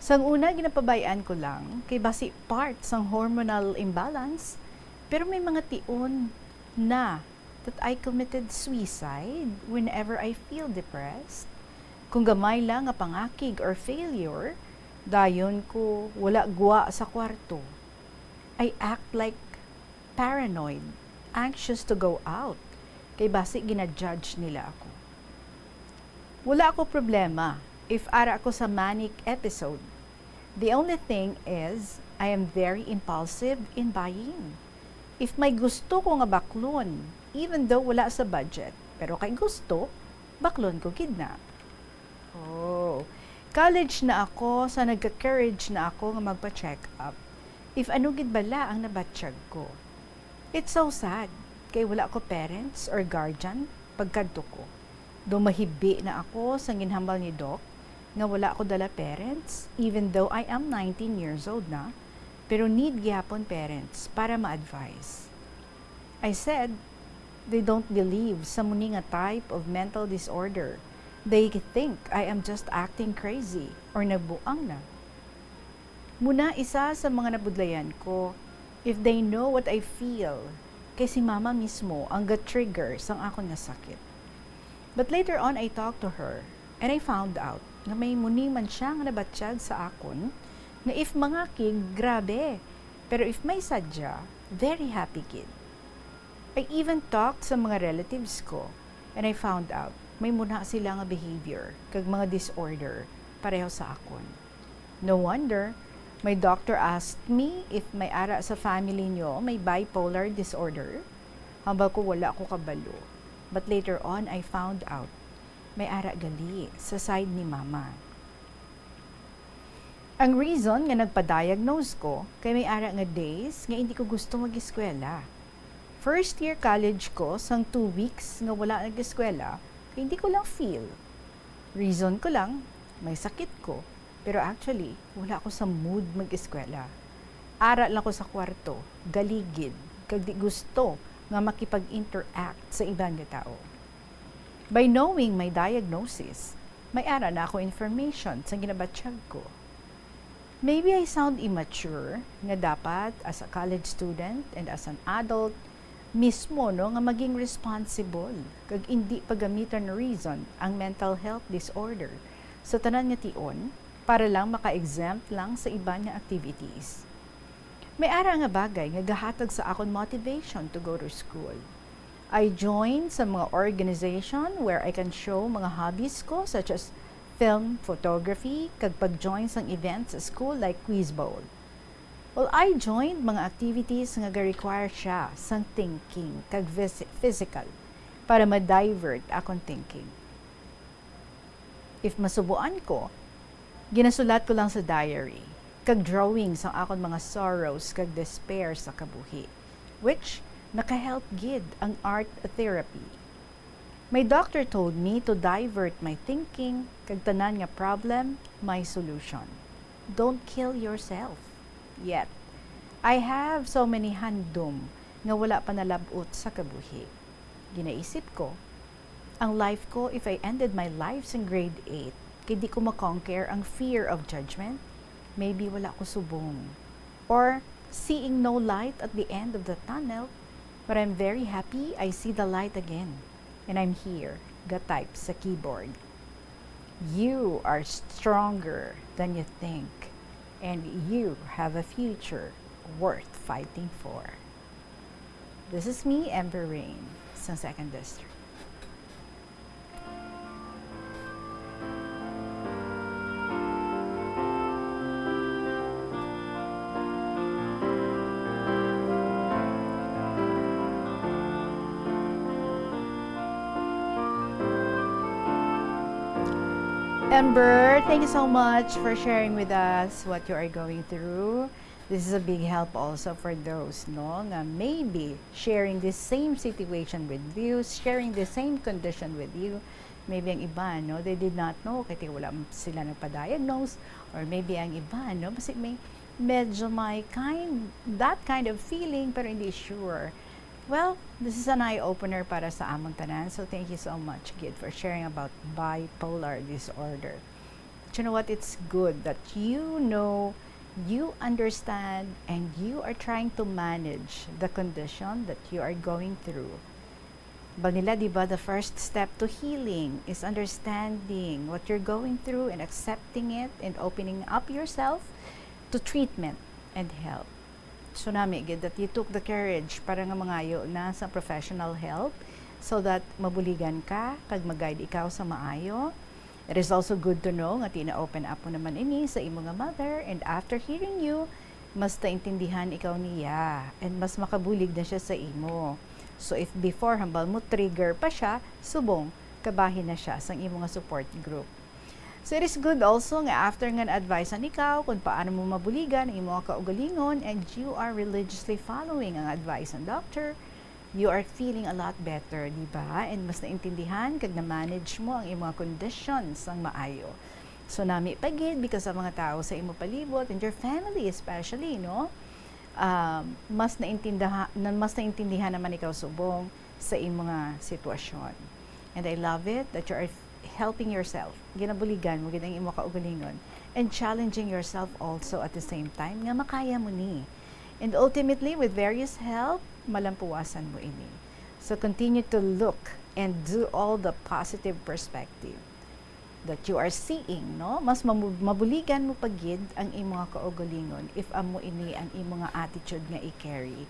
Sang una, ginapabay-an ko lang kay basi part sang hormonal imbalance, pero may mga tion na that I committed suicide whenever I feel depressed. Kung gamay lang nga pangakig or failure, dayon ko wala gwa sa kwarto. I act like paranoid, anxious to go out, kay basi gina-judge nila ako. Wala ko problema if ara ko sa manic episode. The only thing is, I am very impulsive in buying. If may gusto ko nga baklon, even though wala sa budget, pero kay gusto, baklon ko gid na. Oh, college na ako, sa nagka-courage na ako nga magpa-check up. If ano gid bala ang nabatyag ko. It's so sad, kay wala ko parents or guardian pagkadto ko. Do mahibi na ako sa ginhambal ni Doc nga wala ko dala parents, even though I am nineteen years old na, pero need gyapon parents para ma-advise. I said, they don't believe sa muni nga type of mental disorder. They think I am just acting crazy or nagbuang na. Muna isa sa mga nabudlayan ko, if they know what I feel, kay si mama mismo ang ga-trigger sang akon nga sakit. But later on, I talked to her and I found out nga may muni man siya nga nabatyag sa akon nga if mangakig, grabe. Pero if may sadya, very happy gid. I even talked sa mga relatives ko and I found out may muna sila nga behavior kag mga disorder pareho sa akon. No wonder, my doctor asked me if may ara sa family nyo may bipolar disorder. Hambal ko wala ko kabalo. But later on, I found out may ara gali sa side ni mama. Ang reason nga nagpa-diagnose ko kay may ara nga days nga hindi ko gusto mag-eskwela. First year college ko sang two weeks nga wala nag-eskwela, kay hindi ko lang feel. Reason ko lang, may sakit ko, pero actually, wala ko sa mood mag-eskwela. Ara lang ko sa kwarto, galigid, kag di gusto nga makipag-interact sa iban nga tawo. By knowing my diagnosis, may ara na ako information sa ginabatyag ko. Maybe I sound immature nga dapat as a college student and as an adult mismo, no, nga maging responsible kag indi paggamitan reason ang mental health disorder sa tanan nga tion para lang maka-exempt lang sa iban nga activities. May ara nga bagay nga gahatag sa akon motivation to go to school. I joined sa mga organization where I can show mga hobbies ko, such as film, photography, kag pag-join sang events sa school like Quiz Bowl. Well, I joined mga activities nga ga-require siya sang thinking kag phys-, physical para ma-divert akon thinking. If masubuan ko, ginasulat ko lang sa diary kag drawing sang akon mga sorrows kag despair sa kabuhi, which nakahelp gid ang art therapy. My doctor told me to divert my thinking kag tanan nga problem may solution. Don't kill yourself. Yet, I have so many handom nga wala pa nalab-ot sa kabuhi. Ginaisip ko, ang life ko, if I ended my life sa grade eight, kay di ko ma-conquer ang fear of judgment, maybe wala ko subong. Or seeing no light at the end of the tunnel, but I'm very happy I see the light again. And I'm here, ga-type sa keyboard. You are stronger than you think, and you have a future worth fighting for. This is me, Ember Rain, sa Second District. Ember, thank you so much for sharing with us what you are going through. This is a big help also for those, no, nga maybe sharing this same situation with you, sharing the same condition with you. Maybe ang iba, no, they did not know, kay wala sila nagpa-diagnose, or maybe ang iba, no, basi may medyo may kind, that kind of feeling, pero hindi sure. Well, this is an eye-opener para sa amon tanan. So thank you so much, Gid, for sharing about bipolar disorder. But you know what? It's good that you know, you understand, and you are trying to manage the condition that you are going through. Bang nila, di ba, the first step to healing is understanding what you're going through and accepting it and opening up yourself to treatment and help. So nami gid that you took the courage para nga mangayo na sa professional help so that mabuligan ka kag mag-guide ikaw sa maayo. It is also good to know nga tina-open up mo naman ini sa imo nga mother, and after hearing you, mas naintindihan ikaw niya and mas makabulig na siya sa imo. So if before hambal mo trigger pa siya, subong kabahin na siya sang imo nga support group. So it is good also nga after nga na-advisean ikaw kung paano mo mabuligan ang imo nga kaugalingon and you are religiously following ang advice ng doctor, you are feeling a lot better, di ba? And mas naintindihan kag na-manage mo ang imo nga condition sang maayo. So nami pa gid, because sa mga tao sa imo palibot and your family especially, no? Um, mas naintindihan, mas naintindihan naman ikaw subong sa imo nga sitwasyon. And I love it that you are helping yourself. Ginabuligan mo gid ang imo kaugalingon and challenging yourself also at the same time nga makaya mo ni. And ultimately, with various help, malampuwasan mo ini. So continue to look and do all the positive perspective that you are seeing, no? Mas mamu-, mabuligan mo pa gid ang imo nga kaugalingon if amo ini ang imo nga attitude nga i-carry.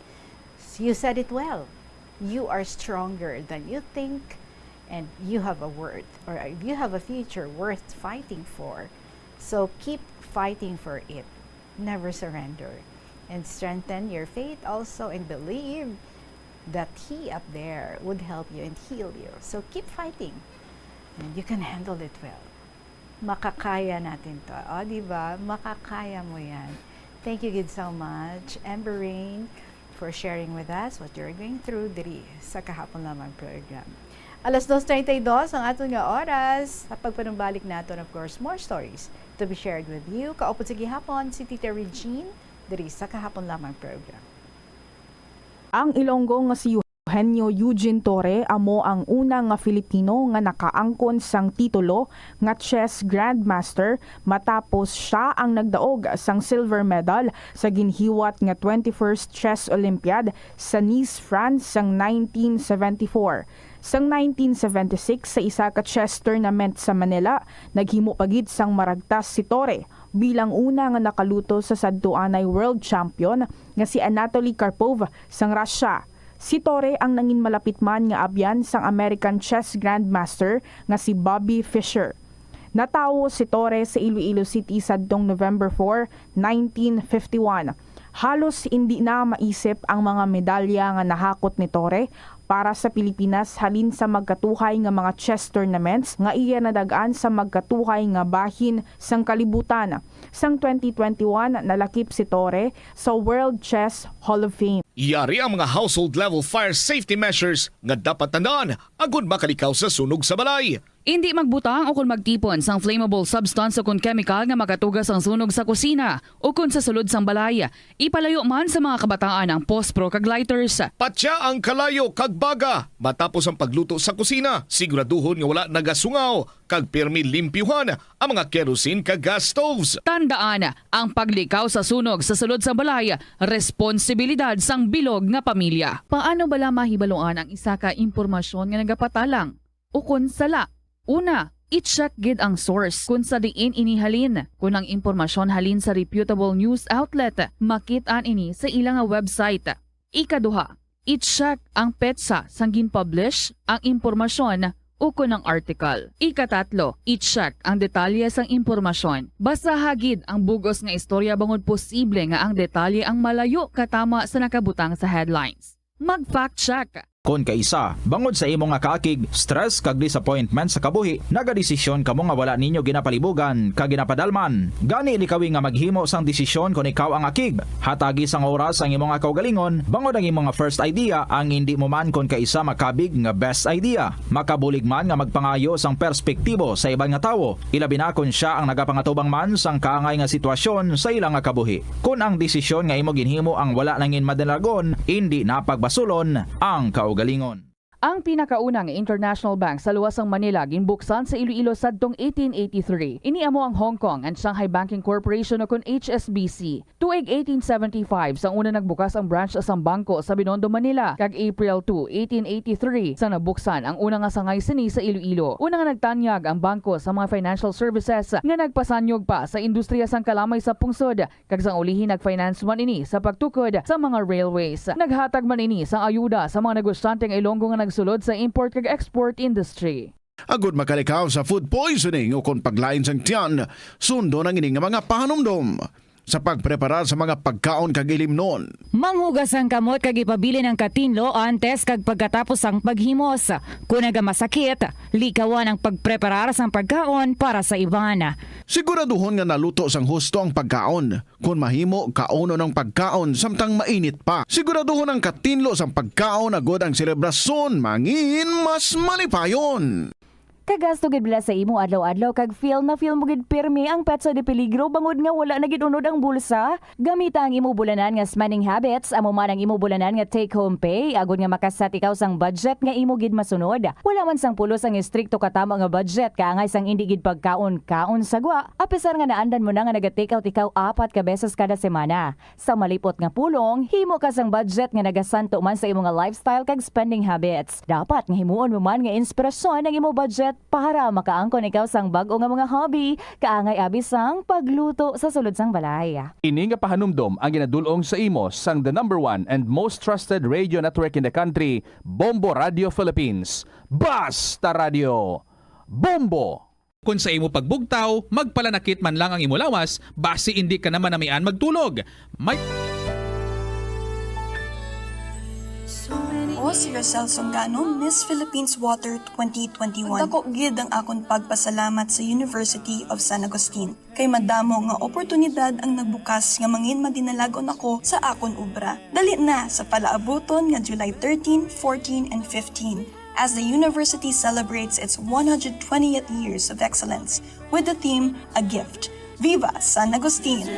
You said it well. You are stronger than you think, and you have a worth, or you have a future worth fighting for. So keep fighting for it. Never surrender. And strengthen your faith also and believe that He up there would help you and heal you. So keep fighting. And you can handle it well. Makakaya natin to. O, di ba? Makakaya mo yan. Thank you gid so much, Amber Rain, for sharing with us what you're going through diri sa Kahapon Lamang program. Alas dos treinta y dos ang aton nga oras. Sa pagpanumbalik naton, of course, more stories to be shared with you. Kaupod sa gihapon, si Tita Regine, diri sa Kahapon Lamang program. Ang Ilonggo nga si Eugenio Eugene Torre amo ang una nga Filipino nga nakaangkon sang titulo nga chess grandmaster matapos sia ang nagdaog sang silver medal sa ginhiwat nga twenty-first Chess Olympiad sa Nice, France sang nineteen seventy-four. Sang nineteen seventy-six, sa isa ka chess tournament sa Manila, naghimo pa gid sang maragtas si Torre bilang una nga nakaluto sa sadtuanay world champion nga si Anatoly Karpov sang Russia. Si Torre ang nangin malapit man nga abyan sang American chess grandmaster nga si Bobby Fischer. Natawo si Torre sa Iloilo City sadtong November four, nineteen fifty-one. Halos indi na maisip ang mga medalya nga nahakot ni Torre para sa Pilipinas halin sa magkatuhay nga mga chess tournaments nga iya nadag-an sa magkatuhay nga bahin sang kalibutan. Sang twenty twenty-one, nalakip si Torre sa World Chess Hall of Fame. Yari ang mga household level fire safety measures nga dapat tandaan agud makalikaw sa sunog sa balay. Indi magbutang ukon magtipon sang flammable substance ukon chemical nga makatuga sang sunog sa kusina ukon sa sulod sang balay. Ipalayo man sa mga kabataan ang pospro kag lighters. Patya ang kalayo kag baga matapos ang pagluto sa kusina. Siguraduhon nga wala nagasungaw kag pirmi limpyuhan ang mga kerosene kag gas stoves. Tandaan, ang paglikaw sa sunog sa sulod sang balay responsibilidad sang bilog nga pamilya. Paano bala mahibaluan ang isa ka impormasyon nga nagapatalang ukon sala? Una, i-check gid ang source kon sa diin ini halin. Kon ang impormasyon halin sa reputable news outlet, makit-an ini sa ila nga website. Ikaduha, i-check ang petsa sang gin-publish ang impormasyon ukon ang article. Ikatatlo, i-check ang detalye sang impormasyon. Basaha gid ang bug-os nga istorya bangod posible nga ang detalye ang malayo katama sa nakabutang sa headlines. Mag-fact check. Kon kaisa, bangod sa imo nga kaakig, stress kag disappointment sa kabuhi, nagadesisyon kamo nga wala ninyo ginapalibugan kag ginapadalman. Gani, likawi nga maghimo sang desisyon kon ikaw ang akig. Hatagi sang oras ang imo nga kaugalingon, bangod ang imo nga first idea ang indi mo man kon kaisa makabig nga best idea. Makabulig man nga magpangayo sang perspektibo sa iban nga tawo, ilabi na kon sia ang nagapangatubang man sang kaangay nga sitwasyon sa ila nga kabuhi. Kon ang desisyon nga imo ginhimo ang wala nangin madalagon, indi na pagbasulon ang kaugalingon. Ang pinakauna nga international bank sa luwas sang Manila ginbuksan sa Iloilo sadtong eighteen eighty-three. Ini amo ang Hong Kong and Shanghai Banking Corporation, o kon H S B C. Tuig eighteen seventy-five sang una nagbukas ang branch sang bangko sa Binondo, Manila, kag April two, eighteen eighty-three sang nabuksan ang una nga sangay sini sa Iloilo. Una nga nagtanyag ang bangko sa mga financial services nga nagpasanyog pa sa industriya sang kalamay sa pungsod, kag sang ulihi nag-finance man ini sa pagtukod sa mga railways. Naghatag man ini sang ayuda sa mga negosyante nga Ilonggo nga nagsulod sa import kag export industry. Agod makalikaw sa food poisoning o kon paglain sang tiyan, sundon ang ini nga mga pahanumdom sa pagpreparar sa mga pagkaon kag ilimnon. Manghugas ang kamot kag ipabilin ang katinlo antes kag pagkatapos sang paghimos. Kon nagamasakit, likawan ang pagpreparar sang pagkaon para sa iban. Siguraduhon nga naluto sang husto ang pagkaon. Kon mahimo, kaunon ang pagkaon samtang mainit pa. Siguraduhon ang katinlo sang pagkaon agod ang selebrasyon mangin mas malipayon. Kagasto gid bala sa imo adlaw-adlaw kag feel na feel mo gid pirmi ang petsa de peligro bangod nga wala na gid unod ang bulsa? Gamita ang imo bulanan nga spending habits, amo man ang imo bulanan nga take-home pay, agod nga maka-set ikaw sang budget nga imo gid masunod. Wala man sang pulos ang estrikto katama nga budget, kaangay sang indi gid pagkaon-kaon sa gwa, apisar nga naandan mo na nga naga-take out ikaw apat ka beses kada semana. Sa malipot nga pulong, himo ka sang budget nga nagasanto man sa imo nga lifestyle kag spending habits. Dapat nga himuon mo man nga inspirasyon ang imo budget para makaangkon ikaw sang bag-o nga mga hobby, kaangay abi sang pagluto sa sulod sang balay. Ini nga pahanumdom ang ginadul-ong sa imo sang the number one and most trusted radio network in the country, Bombo Radio Philippines. Basta Radio, Bombo! Kon sa imo pagbugtaw, magpalanakit man lang ang imo lawas, basi indi ka na manamian magtulog. May Ako si Rosel Songano, Miss Philippines Water twenty twenty-one. Dako gid ang akon pagpasalamat sa University of San Agustin, kay madamo nga oportunidad ang nagbukas nga mangin madinalagon ako sa akon obra. Dali na sa palaabuton nga July thirteen, fourteen, and fifteen, as the university celebrates its one hundred twentieth years of excellence with the theme A Gift. Viva San Agustin!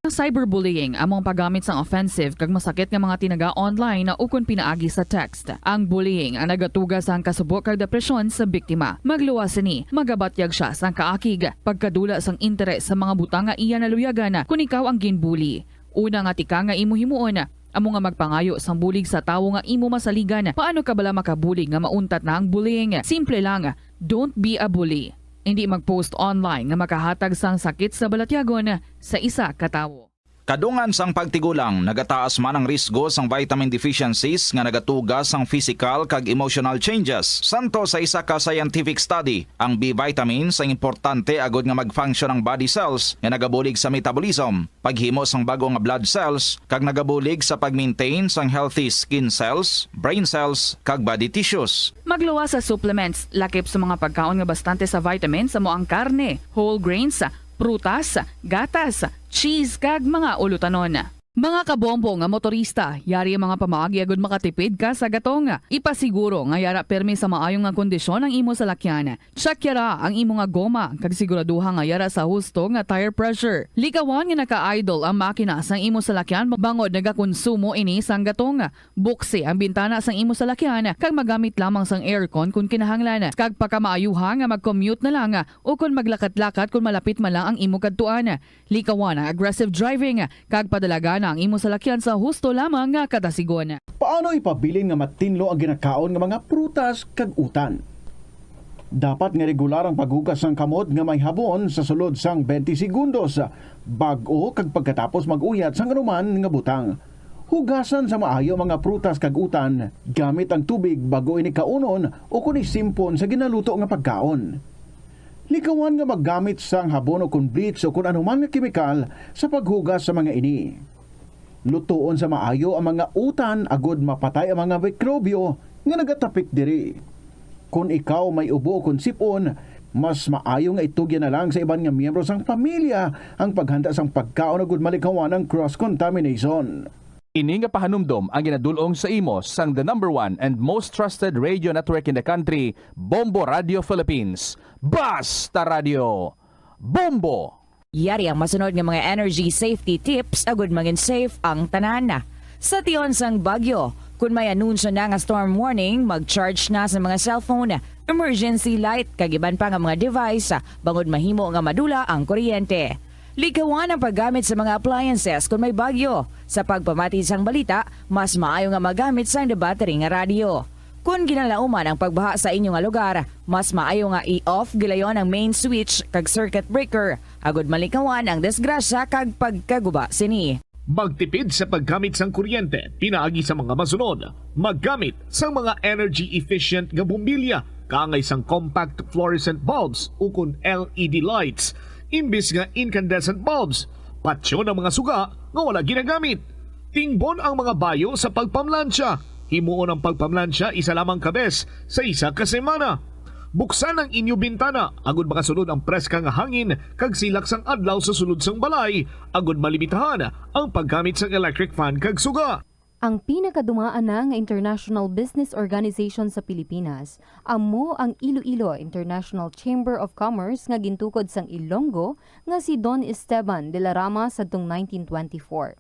Ang cyberbullying amo ang paggamit sang offensive kag masakit nga mga tinaga online ukon pinaagi sa text. Ang bullying ang nagatuga sang kasubo kag depresyon sa biktima. Magluwas sini, magabatyag sia sang kaakig, pagkadula sang interes sa mga butang nga iya naluyagan kon ikaw ang ginbully. Una nga tikang nga imo himuon, amo nga magpangayo sang bulig sa tawo nga imo masaligan. Paano ka bala makabulig nga mauntat na ang bullying? Simple lang, don't be a bully. Indi mag-post online nga makahatag sang sakit sa balatyagon sa isa ka tawo. Kadungan sang pagtigulang, nagataas man ang risgo sang vitamin deficiencies nga nagatuga sang physical kag emotional changes. Santo sa isa ka scientific study, ang B vitamins ang importante agud nga mag-function ang body cells nga nagabulig sa metabolism, paghimo sang bag-o nga blood cells, kag nagabulig sa pag-maintain sang healthy skin cells, brain cells, kag body tissues. Magluwas sa supplements, lakip sa mga pagkaon nga bastante sa vitamins, amo ang karne, whole grains, prutas, gatas, cheese, kag mga ulutanon. Mga kabombo nga motorista, yari ang mga pamaagi agud makatipid ka sa gatong. Ipasiguro nga yara pirmi sa maayo nga kondisyon ang imo salakyan. Tsakyara ang imo nga goma, kag siguraduha nga yara sa husto nga tire pressure. Likawan nga naka-idle ang makina sang imo salakyan bangod nagakonsumo ini sang gatong. Buksi ang bintana sang imo salakyan kag magamit lamang sang aircon kon kinahanglan, kag pakamaayuha nga mag-commute na lang o kon maglakat-lakat kon malapit man lang ang imo kadtuan. Likawan ang aggressive driving, kag padalagana ang imo salakyan sa husto lamang nga kadasigon. Paano ipabilin nga matinlo ang ginakaon nga mga prutas kag utan? Dapat nga regular ang paghugas sang kamot nga may habon sa sulod sang twenty segundos, bag-o kag pagkatapos mag-uyat sang anuman nga butang. Hugasan sa maayo ang mga prutas kag utan gamit ang tubig bag-o ini kaunon o kon isimpon sa ginaluto nga pagkaon. Likawan nga maggamit sang habon o kon bleach o kon anuman nga kemikal sa paghugas sa mga ini. Lutoon sa maayo ang mga utan agod mapatay ang mga mikrobyo nga nagatapik diri. Kon ikaw may ubo o kon sip-on, mas maayo nga itugyan na lang sa iban nga miyembro sang pamilya ang paghanda sang pagkaon agud malikawan ang cross-contamination. Ini nga pahanumdom ang ginadul-ong sa imo sang the number one and most trusted radio network in the country, Bombo Radio Philippines. Basta Radio! Bombo! Yari ang masunod nga mga energy safety tips agud mangin safe ang tanan. Sa tion sang bagyo, kun may anunsyo na nga storm warning, mag-charge na sa mga cellphone, emergency light, kag iban pa nga mga device, bangod mahimo nga madula ang kuryente. Likawan ang paggamit sa mga appliances kun may bagyo. Sa pagpamati sang balita, mas maayo nga magamit sang battery nga radyo. Kon ginalauman ang pagbaha sa inyo nga lugar, mas maayo nga i-off gilayon ang main switch kag circuit breaker, agud malikawan ang disgrasya kag pagkaguba sini. Magtipid sa paggamit sang kuryente pinaagi sa mga masunod: maggamit sang mga energy efficient nga bombilya kaangay sang compact fluorescent bulbs ukon L E D lights imbis nga incandescent bulbs, patyon ang mga suga nga wala ginagamit. Tingbon ang mga bayo sa pagpamlansya. Himuon ang pagpamlansya isa lamang ka bes sa isa ka semana. Buksan ang inyo bintana agud makasulod ang preska nga hangin kag silak sang adlaw sa sulod sang balay, agud malimitahan ang paggamit sang electric fan kag suga. Ang pinakadumaan na nga international business organization sa Pilipinas amo ang Iloilo International Chamber of Commerce nga gintukod sang Ilonggo nga si Don Esteban de la Rama sadtong nineteen twenty-four.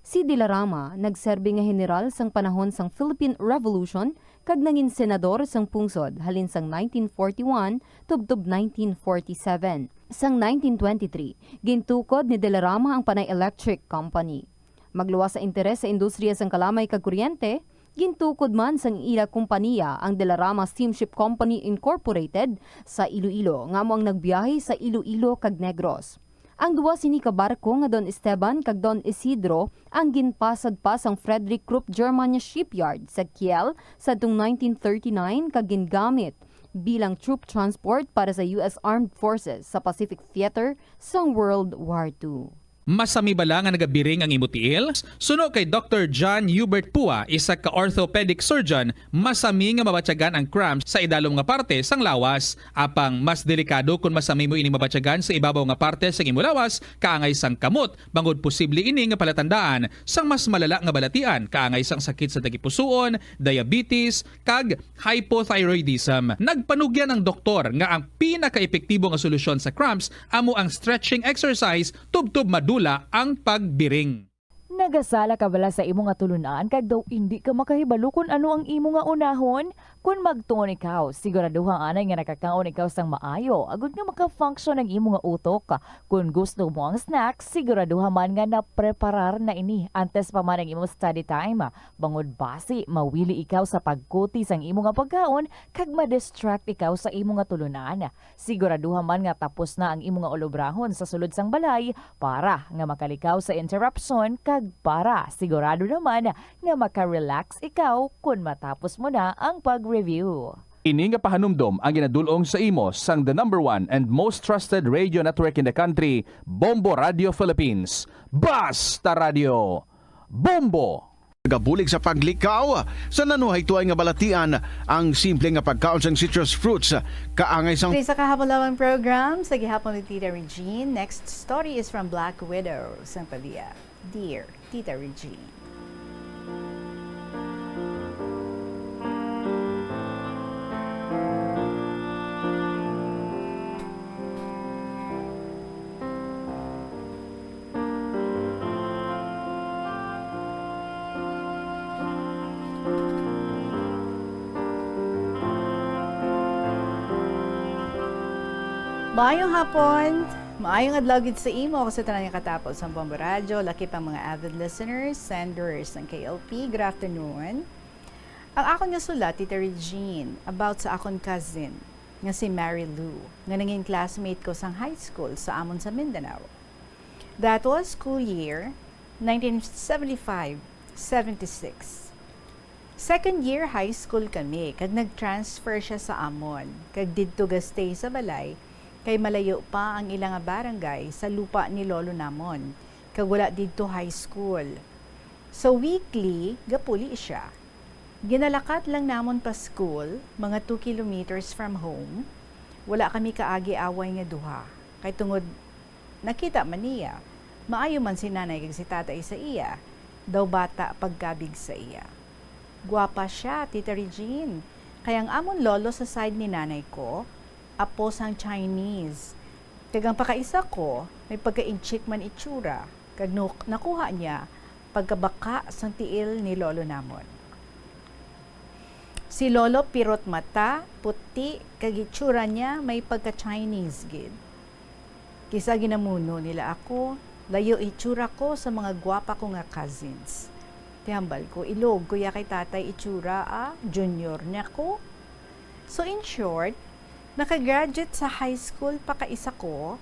Si De La Rama nagserbi nga heneral sang panahon sang Philippine Revolution kag nangin senador sang pungsod halin sang nineteen forty-one tubtob nineteen forty-seven. Sang nineteen twenty-three, gintukod ni De La Rama ang Panay Electric Company. Magluwas sa interes sa industriya sang kalamay kag kuryente, gintukod man sang ila kompaniya ang De La Rama Steamship Company Incorporated sa Iloilo, nga amo ang nagbiyahe sa Iloilo kag Negros. Ang duha sini ka barko nga Don Esteban kag Don Isidro ang ginpasad pa sang Frederick Krupp Germania Shipyard sa Kiel sadtong nineteen thirty-nine kag gingamit bilang troop transport para sa U S Armed Forces sa Pacific Theater sang World War Two. Masami bala nga nagabiring ang imo tiil? Suno kay Doktor John Hubert Pua, isa ka orthopedic surgeon, masami nga mabatyagan ang cramps sa idalom nga parte sang lawas. Apang mas delikado kon masami mo ining mabatyagan sa ibabaw nga parte sang imo lawas, kaangay sang kamot, bangod posible ini nga palatandaan sang mas malala nga balatian, kaangay sang sakit sa tagipusoon, diabetes, kag hypothyroidism. Nagpanugyan ang doktor nga ang pinakaepektibo nga solusyon sa cramps amo ang stretching exercise tubtob madula ang pagbiring. Nagasala ka bala sa imo nga tulunan kag daw indi ka makahibalo kon ano ang imo nga unahon? Kon magtuon ikaw, siguraduha anay nga nakakaon ikaw sang maayo agod nga maka-function ang imo nga utok. Kon gusto mo ang snack, siguraduha man nga napreparar na ini antes pa man ang imo study time. Bangod basi mawili ikaw sa pagkuti sang imo nga pagkaon kag ma-distract ikaw sa imo nga tulunan. Siguraduha man nga tapos na ang imo nga ulobrahon sa sulod sang balay para nga makalikaw sa interruption kag para sigurado naman nga maka-relax ikaw kon matapos mo na ang pag-review. Ini nga pahanumdom ang ginadul-ong sa imo sang the number one and most trusted radio network in the country, Bombo Radio Philippines. Basta Radio! Bombo! Nagabulig sa paglikaw sa nanuhay tuay nga balatian ang simple nga pagkaon sang citrus fruits kaangay sang Sa isa ka hapon-lamang program sa gihapon ni Tita Regine. Next story is from Black Widow sang Pavia. Dear Tita Regine. Maayong hapon, maayong adlaw gid sa imo, ako sa tanan nga katapos sa Bombo Radyo, lakip ang mga avid listeners, senders ng K L P. Good afternoon. Ang akon nga sulat, Tita Regine, about sa akon cousin nga si Mary Lou, nga nangin classmate ko sang high school sa amon sa Mindanao. That was school year nineteen seventy-five seventy-six. Second year high school kami, kag nag-transfer siya sa amon, kag didto ga-stay sa balay kay malayo pa ang ila nga barangay sa lupa ni lolo namon, kag wala didto high school. So, weekly, gapuli siya. Ginalakat lang namon pa school, mga two kilometers from home. Wala kami kaagi away nga duha, kay tungod nakita man niya, maayo man si nanay kag si tatay sa iya, daw bata pagkabig sa iya. Gwapa siya, Tita Regine, kay ang amon lolo sa side ni nanay ko, apo sang Chinese. Kag ang pakaisa ko, may pagka-inchik man itsura, kag nu-, nakuha niya pagkabaka sang tiil ni lolo namon. Si lolo pirot mata, puti, kag itsura niya may pagka-Chinese gid. Kisa ginamuno nila ako, layo itsura ko sa mga gwapa ko nga cousins. Tihambal ko, ilog ko ya kay tatay itsura, ah, junior niya ko. So, in short, nakagraduate sa high school pa kaisa ko.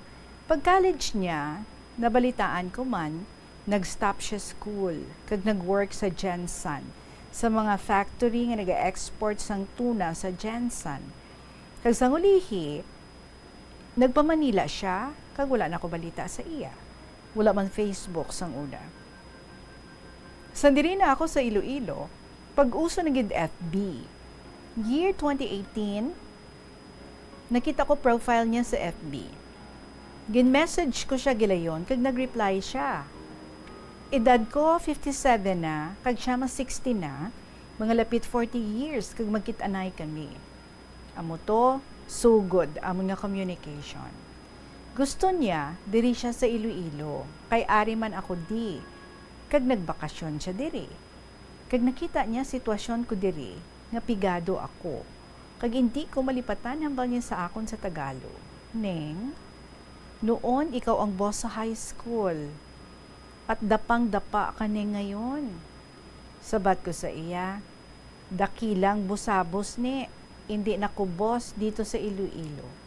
Pag college niya, nabalitaan ko man, nag-stop siya school, kag nag-work sa Gensan, sa mga factory nga naga-export sang tuna sa Gensan. Kag sang ulihi, nagpa-Manila siya, kag wala na ko balita sa iya. Wala man Facebook sang una. Sang diri na ako sa Iloilo, pag-uso na gid F B. Year twenty eighteen, nakita ko profile niya sa F B. Gin-message ko siya gilayon, kag nag-reply siya. Edad ko, fifty-seven na, kag siya mas sixty na, mga lapit forty years, kag magkit-anay kami. Amo to, sugod amon nga communication. Gusto niya, diri siya sa Iloilo, kay ari man ako di, kag nagbakasyon siya diri. Kag nakita niya sitwasyon ko diri, nga pigado ako, kag indi ko malipatan hambal niya sa akon sa Tagalog. "Neng, noon ikaw ang boss sa high school, at dapang-dapa ka, Neng, ngayon." Sabat ko sa iya, "Dakilang busabos ni, indi na ko boss dito sa Iloilo.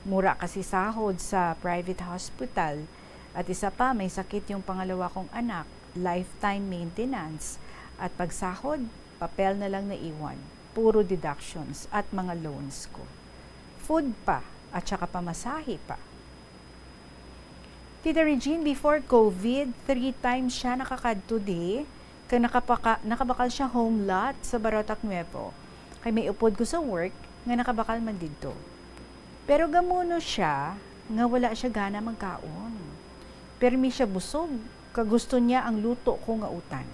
Mura kasi sahod sa private hospital, at isa pa, may sakit yung pangalawa kong anak, lifetime maintenance, at pagsahod, papel na lang naiwan, puro deductions at mga loans ko. Food pa, at saka pamasahe pa." Tita Regine, before COVID, three times siya nakakadto di, kag nakapaka-, nakabakal siya home lot sa Barotac Nuevo, kay may upod ko sa work nga nakabakal man didto. Pero gamuno siya nga wala siya gana magkaon. Permi siya busog, kag gusto niya ang luto ko nga utan.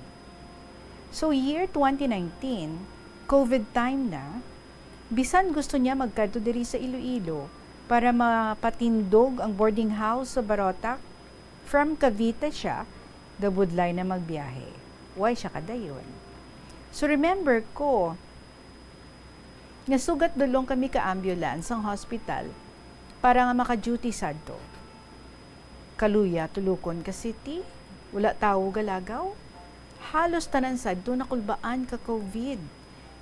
So, year twenty nineteen, COVID time na, bisan gusto niya magkadto diri sa Iloilo para mapatindog ang boarding house sa Barotac, from Cavite siya, gabudlay na magbiyahe. Way siya kadayon. So, remember ko nga sugat dulong kami ka ambulance sang hospital para nga maka-duty sadto. Kaluya, Tulucon ka city, wala tawo galagaw. Halos tanan sadto nakulbaan ka COVID,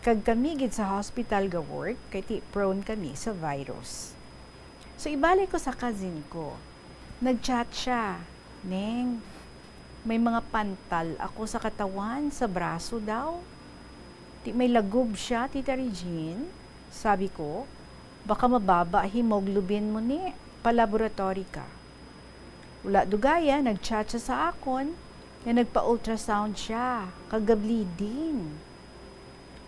kag kami gid sa hospital ga-work kay ti prone kami sa virus. So, ibalik ko sa cousin ko. Nag-chat siya, "Neng, may mga pantal ako sa katawan, sa braso daw. Ti may lagob siya, Tita Regine." Sabi ko, "Baka mababa hemoglobin mo ni, pa-laboratory ka." Wala dugaya, nag-chat siya sa akon nga nagpa-ultrasound siya, kag ga-bleeding.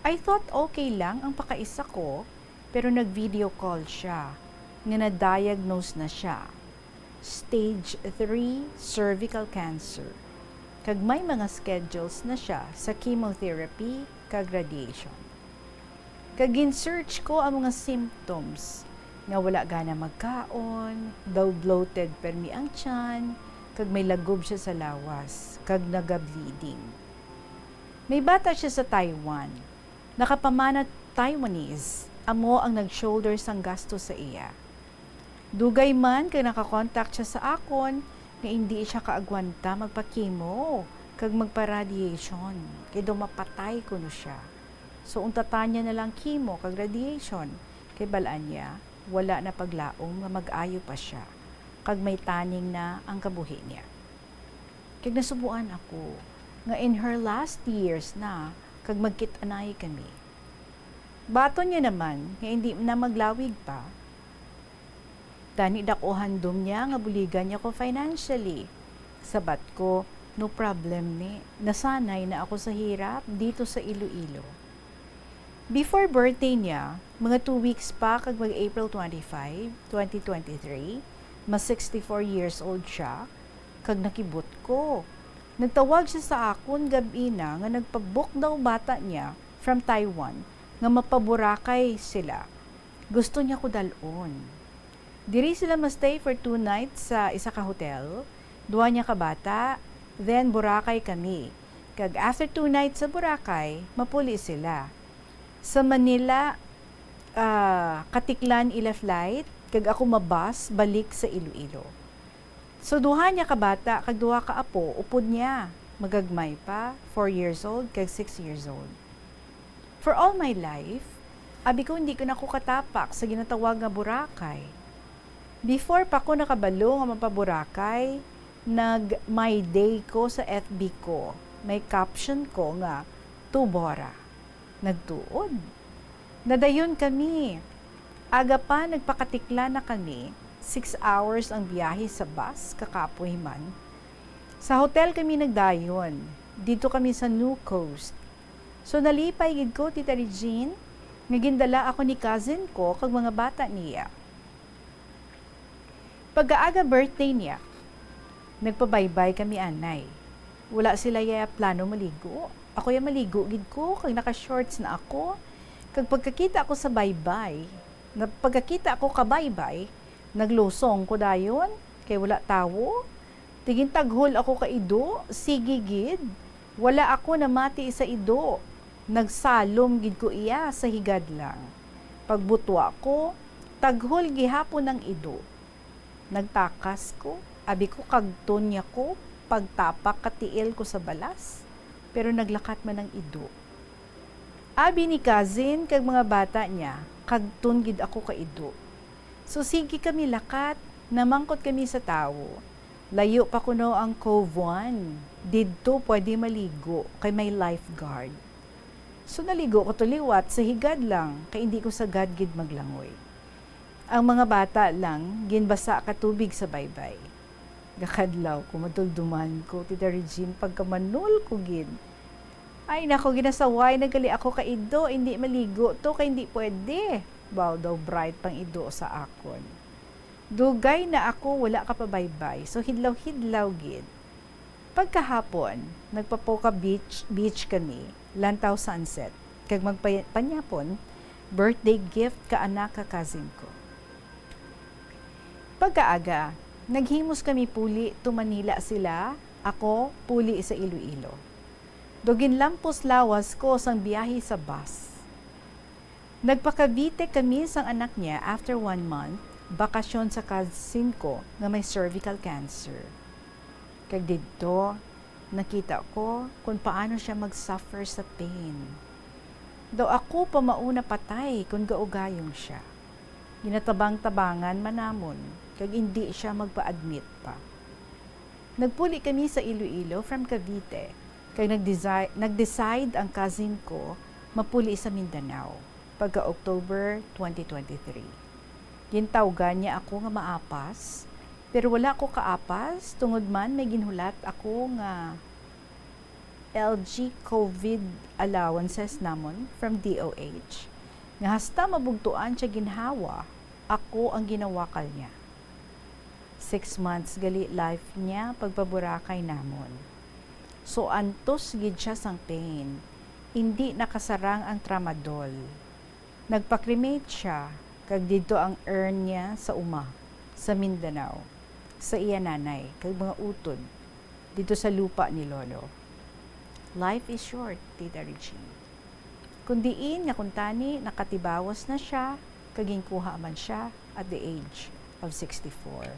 I thought okay lang ang pakaisa ko, pero nag-video call siya nga na-diagnose na siya stage three cervical cancer, kag may mga schedules na siya sa chemotherapy kag radiation. Kag gin-search ko ang mga symptoms nga wala gana magkaon, daw bloated permi ang tiyan, kag may lagob siya sa lawas, kag naga-bleeding. May bata siya sa Taiwan. Nakapamana Taiwanese, amo ang nag-shoulder sang gasto sa iya. Dugay man kay naka-contact siya sa akon nga indi siya kaagwanta magpa-chemo kag magpa-radiation, kay daw mapatay kuno siya. So, untatan niya na lang chemo kag radiation, kay bal-an niya wala na paglaom nga mag-ayo pa siya, kag may taning na ang kabuhi niya. Kag nasubuan ako nga in her last years na kag magkit-anay kami. Baton niya naman nga indi na maglawig pa. Tani dak-o handom niya nga buligan niya ko financially. Sabat ko, "No problem ni. Nasanay na ako sa hirap dito sa Iloilo." Before birthday niya, mga two weeks pa kag mag-April twenty-five, twenty twenty-three, mas sixty-four years old siya, kag nakibot ko. Nagtawag siya sa akon gab-i na nga nagpabook daw bata niya from Taiwan nga mapaburakay sila. Gusto niya ko dal-on. Diri sila ma-stay for two nights sa isa ka hotel, duha niya ka bata, then Boracay kami. Kag after two nights sa Boracay, mapuli sila. Sa Manila, ah, katiklan ila flight, kag ako mabus balik sa Iloilo. So, duha niya ka bata kag duha ka apo upod niya. Magagmay pa, four years old kag six years old. For all my life, abi ko, hindi ko na ko katapak sa ginatawag nga Boracay. Before pa ko nakabalo nga mapaboracay, nag-My Day ko sa F B ko. May caption ko nga, "To Bora." Nagtuod. Nadayon kami. Aga pa, nagpakatikla na kami. Six hours ang biyahe sa bus, kakapoy man. Sa hotel kami nagdayon. Dito kami sa New Coast. So, nalipay gid ko, Tita Regine, nga gindala ako ni cousin ko kag mga bata niya. Pagkaaga birthday niya, nagpabaybay kami anay. Wala sila ya plano maligo. Ako ya maligo gid ko, kag naka-shorts na ako. Kag pagkakita ko sa baybay, na, pagkakita ko ka baybay, naglusong ko dayon, kay wala tawo. Tigin taghol ako ka ido, sige gid. Wala ako namati sa ido. Nagsalom gid ko iya sa higad lang. Pagbutwa ko, taghol gihapon ang ido. Nagtakas ko, abi ko kagton niya ko, pagtapak ka tiil ko sa balas, pero naglakat man ang ido. Abi ni cousin kag mga bata niya, kagton gid ako ka ido. So sige kami lakat, namangkot kami sa tawo. Layo pa kuno ang Cove One. Didto pwede maligo kay may lifeguard. So naligo ko to liwat sa higad lang, kay indi ko sagad gid maglangoy. Ang mga bata lang ginbasa ka tubig sa baybay. Gakadlaw ko, madulduman ko, Tita Regine, pagkamanol ko gid. Ay nako, ginasaway na gali ako ka ido, indi maligo to kay indi pwede. Baw daw bright pang ido sa akon. Dugay na ako wala ka pabaybay, so hidlaw-hidlaw gid. Pagkahapon, nagpa-Poca Beach, beach kami, lantaw sunset, kag magpanyapon, birthday gift ka anak ka cousin ko. Pagkaaga, naghimos kami puli to Manila sila, ako puli sa Iloilo. Do ginlampos lawas ko sang biyahe sa bus. Nagpa-Cavite kami sang anak niya after one month, bakasyon sa cousin ko nga may cervical cancer. Kag didto, nakita ko kon paano sia mag-suffer sa pain. Daw ako pa mao napatay kon gaugayong sia. Ginatabang-tabangan man namon, kag indi sia magpa-admit pa. Nagpuli kami sa Iloilo from Cavite, kag nagdesi-, nag-decide ang cousin ko mapuli sa Mindanao pagka October twenty twenty-three. Gintawgan niya ako nga maapas, pero wala ko kaapas, tungod man may ginhulat ako nga L G COVID allowances namon from D O H, nga hasta mabugtuan siya ginhawa, ako ang ginawakal niya. Six months gali life niya pagpaburakay namon. So, antos gid siya sang pain. Indi nakasarang ang tramadol. Nagpa-cremate siya, kag didto ang urn niya sa uma, sa Mindanao, sa iya nanay kag mga utod, didto sa lupa ni Lolo. Life is short, Tita Regine. Kun diin nga kuntani nakatibawas na siya, kag ginkuha man siya at the age of sixty-four.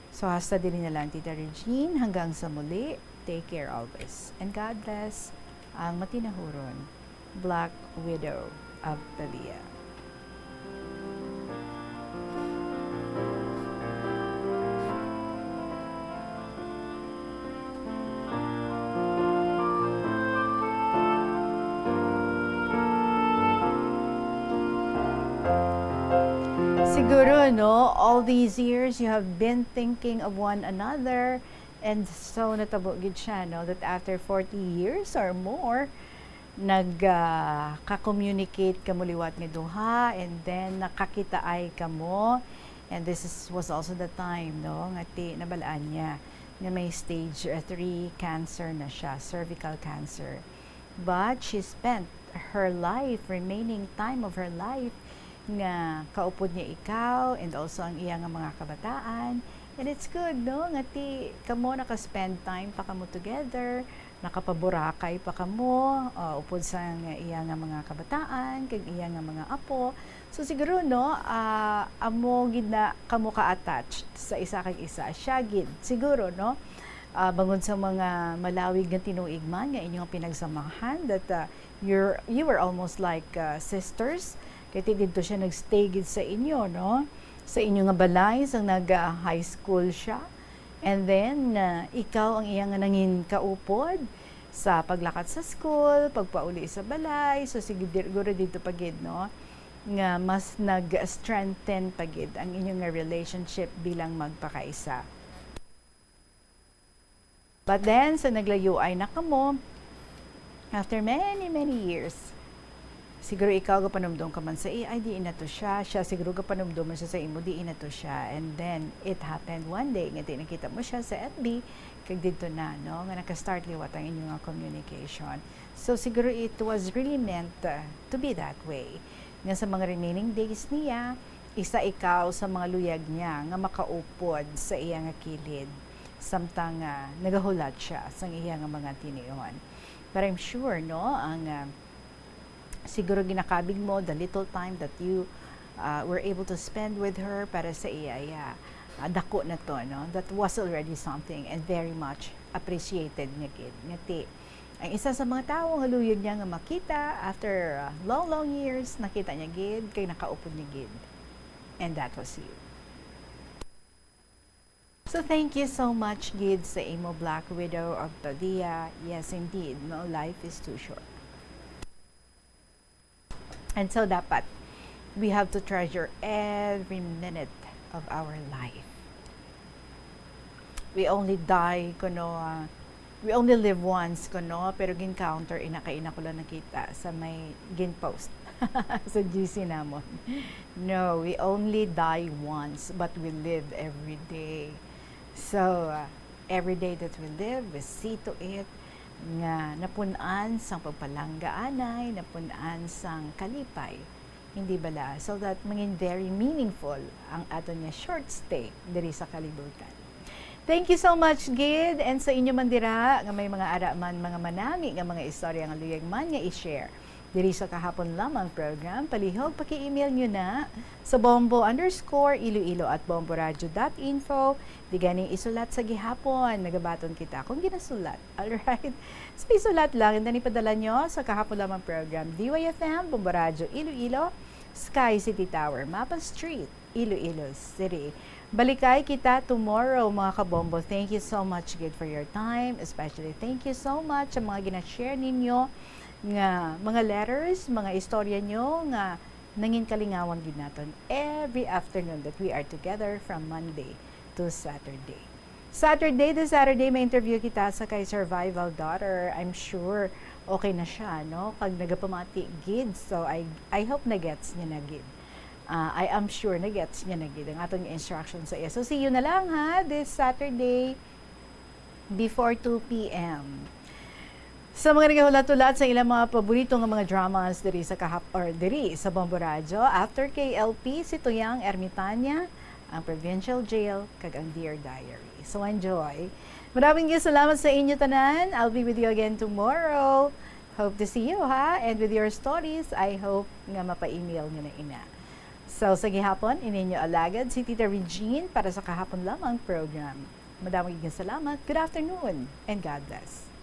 So, hasta diri na lang, Tita Regine. Hanggang sa muli, take care always. And God bless ang matinahuron Black Widow of Pavia. Siguro, no, all these years you have been thinking of one another, and so natabo gid siya, no, that after forty years or more, nag, ah, ka-communicate kamo liwat nga duha, and then nakakitaay kamo, and this is, was also the time, no, nga ti nabalaan niya nga may stage, uh, three cancer na siya, cervical cancer. But she spent her life, remaining time of her life, nga kaupod niya ikaw and also ang iya nga mga kabataan. And it's good, no, nga ti kamo naka-spend time pa kamo together, nakapaburakay pa kamo, uh, upod sa nga iya nga mga kabataan kag iya nga mga apo. So siguro, no, ah, amo gid na kamo ka-attached sa isa kag isa. Siya gid siguro, no, ah, bangod sa mga malawig nga tinuig man nga inyong pinagsamahan, that, ah, you're, you were almost like, ah, sisters. Kay ti didto siya nagstay gid sa inyo, no? Sa inyo nga balay, sang nag, ah, high school siya. And then, ah, ikaw ang iya nga nangin kaupod sa paglakat sa school, pagpauli sa balay. So, siguro didto pa gid, no, nga mas nag-strengthen pa gid ang inyo nga relationship bilang magpakaisa. But then, sa naglayuay na kamo, after many, many years, siguro ikaw gapanumdom ka man sa iya, "Ay, di na to siya." Siya siguro gapanumdom man siya sa imo, "Di na to siya." And then, it happened one day, nga di nakita mo siya sa F B, kag didto na, no, nga naka-start liwat ang inyo nga communication. So, siguro it was really meant, uh, to be that way. Nga sa mga remaining days niya, isa ikaw sa mga luyag niya nga makaupod sa iya nga kilid, samtang, ah, nagahulat siya sang iya nga mga tinion. But I'm sure, no, ang, ah, siguro ginakabig mo, the little time that you, ah, were able to spend with her para sa iya, iya, ah, dako na to, no? That was already something and very much appreciated nga gid. Nga ti, ang isa sa mga tawo nga luyag niya nga makita after, ah, long, long years, nakita niya gid, kay nakaupod niya gid. And that was you. So, thank you so much gid sa imo, Black Widow of Pavia. Yes, indeed, no, life is too short. And so, dapat, we have to treasure every minute of our life. We only die, kuno, ah, we only live once, kuno, pero gin-counter ina kay ina ko lang nakita sa may gin-post sa G C namon. No, we only die once, but we live every day. So, ah, every day that we live, we see to it nga napun-an sang pagpalangga anay, napun-an sang kalipay. Hindi bala? So that mangin very meaningful ang aton nga short stay diri sa kalibutan. Thank you so much gid, and sa inyo man dira nga may mga ara man, mga manami nga mga istorya nga luyag man nga i-share diri sa Kahapon Lamang program, palihog paki-email nyo na sa bombo underscore iloilo at bomboradio dot info. Di gani isulat sa gihapon, nagabaton kita kung ginasulat. Alright? So, isulat lang, and then ipadala nyo sa Kahapon Lamang program, D Y F M, Bombo Radyo Iloilo, Sky City Tower, Mapa Street, Iloilo City. Balikay kita tomorrow, mga kabombo. Thank you so much gid for your time, especially thank you so much sa mga gina-share ninyo nga mga letters, mga istorya nyo nga nangin kalingawan gid naton every afternoon that we are together from Monday to Saturday. Saturday to Saturday, may interview kita sa kay Survival Daughter. I'm sure okay na siya, no? Kag nagapamati gid. So, I, I hope na-gets niya na gid. Ah, I am sure na-gets niya na gid ang aton instruction sa iya. So, see you na lang, ha, this Saturday before two P M. Sa mga nagahulat-hulat sa ilang mga paborito nga mga dramas diri sa kahap-, or diri sa Bombo Radyo, after K L P, si Tuyang Ermitania, ang Provincial Jail, kag ang Dear Diary. So, enjoy. Maraming salamat sa inyo tanan. I'll be with you again tomorrow. Hope to see you, ha? And with your stories, I hope nga mapa-email nyo na ina. So, sa gihapon, ini inyo alagad si Tita Regine para sa Kahapon Lamang program. Madamo gid nga salamat. Good afternoon and God bless.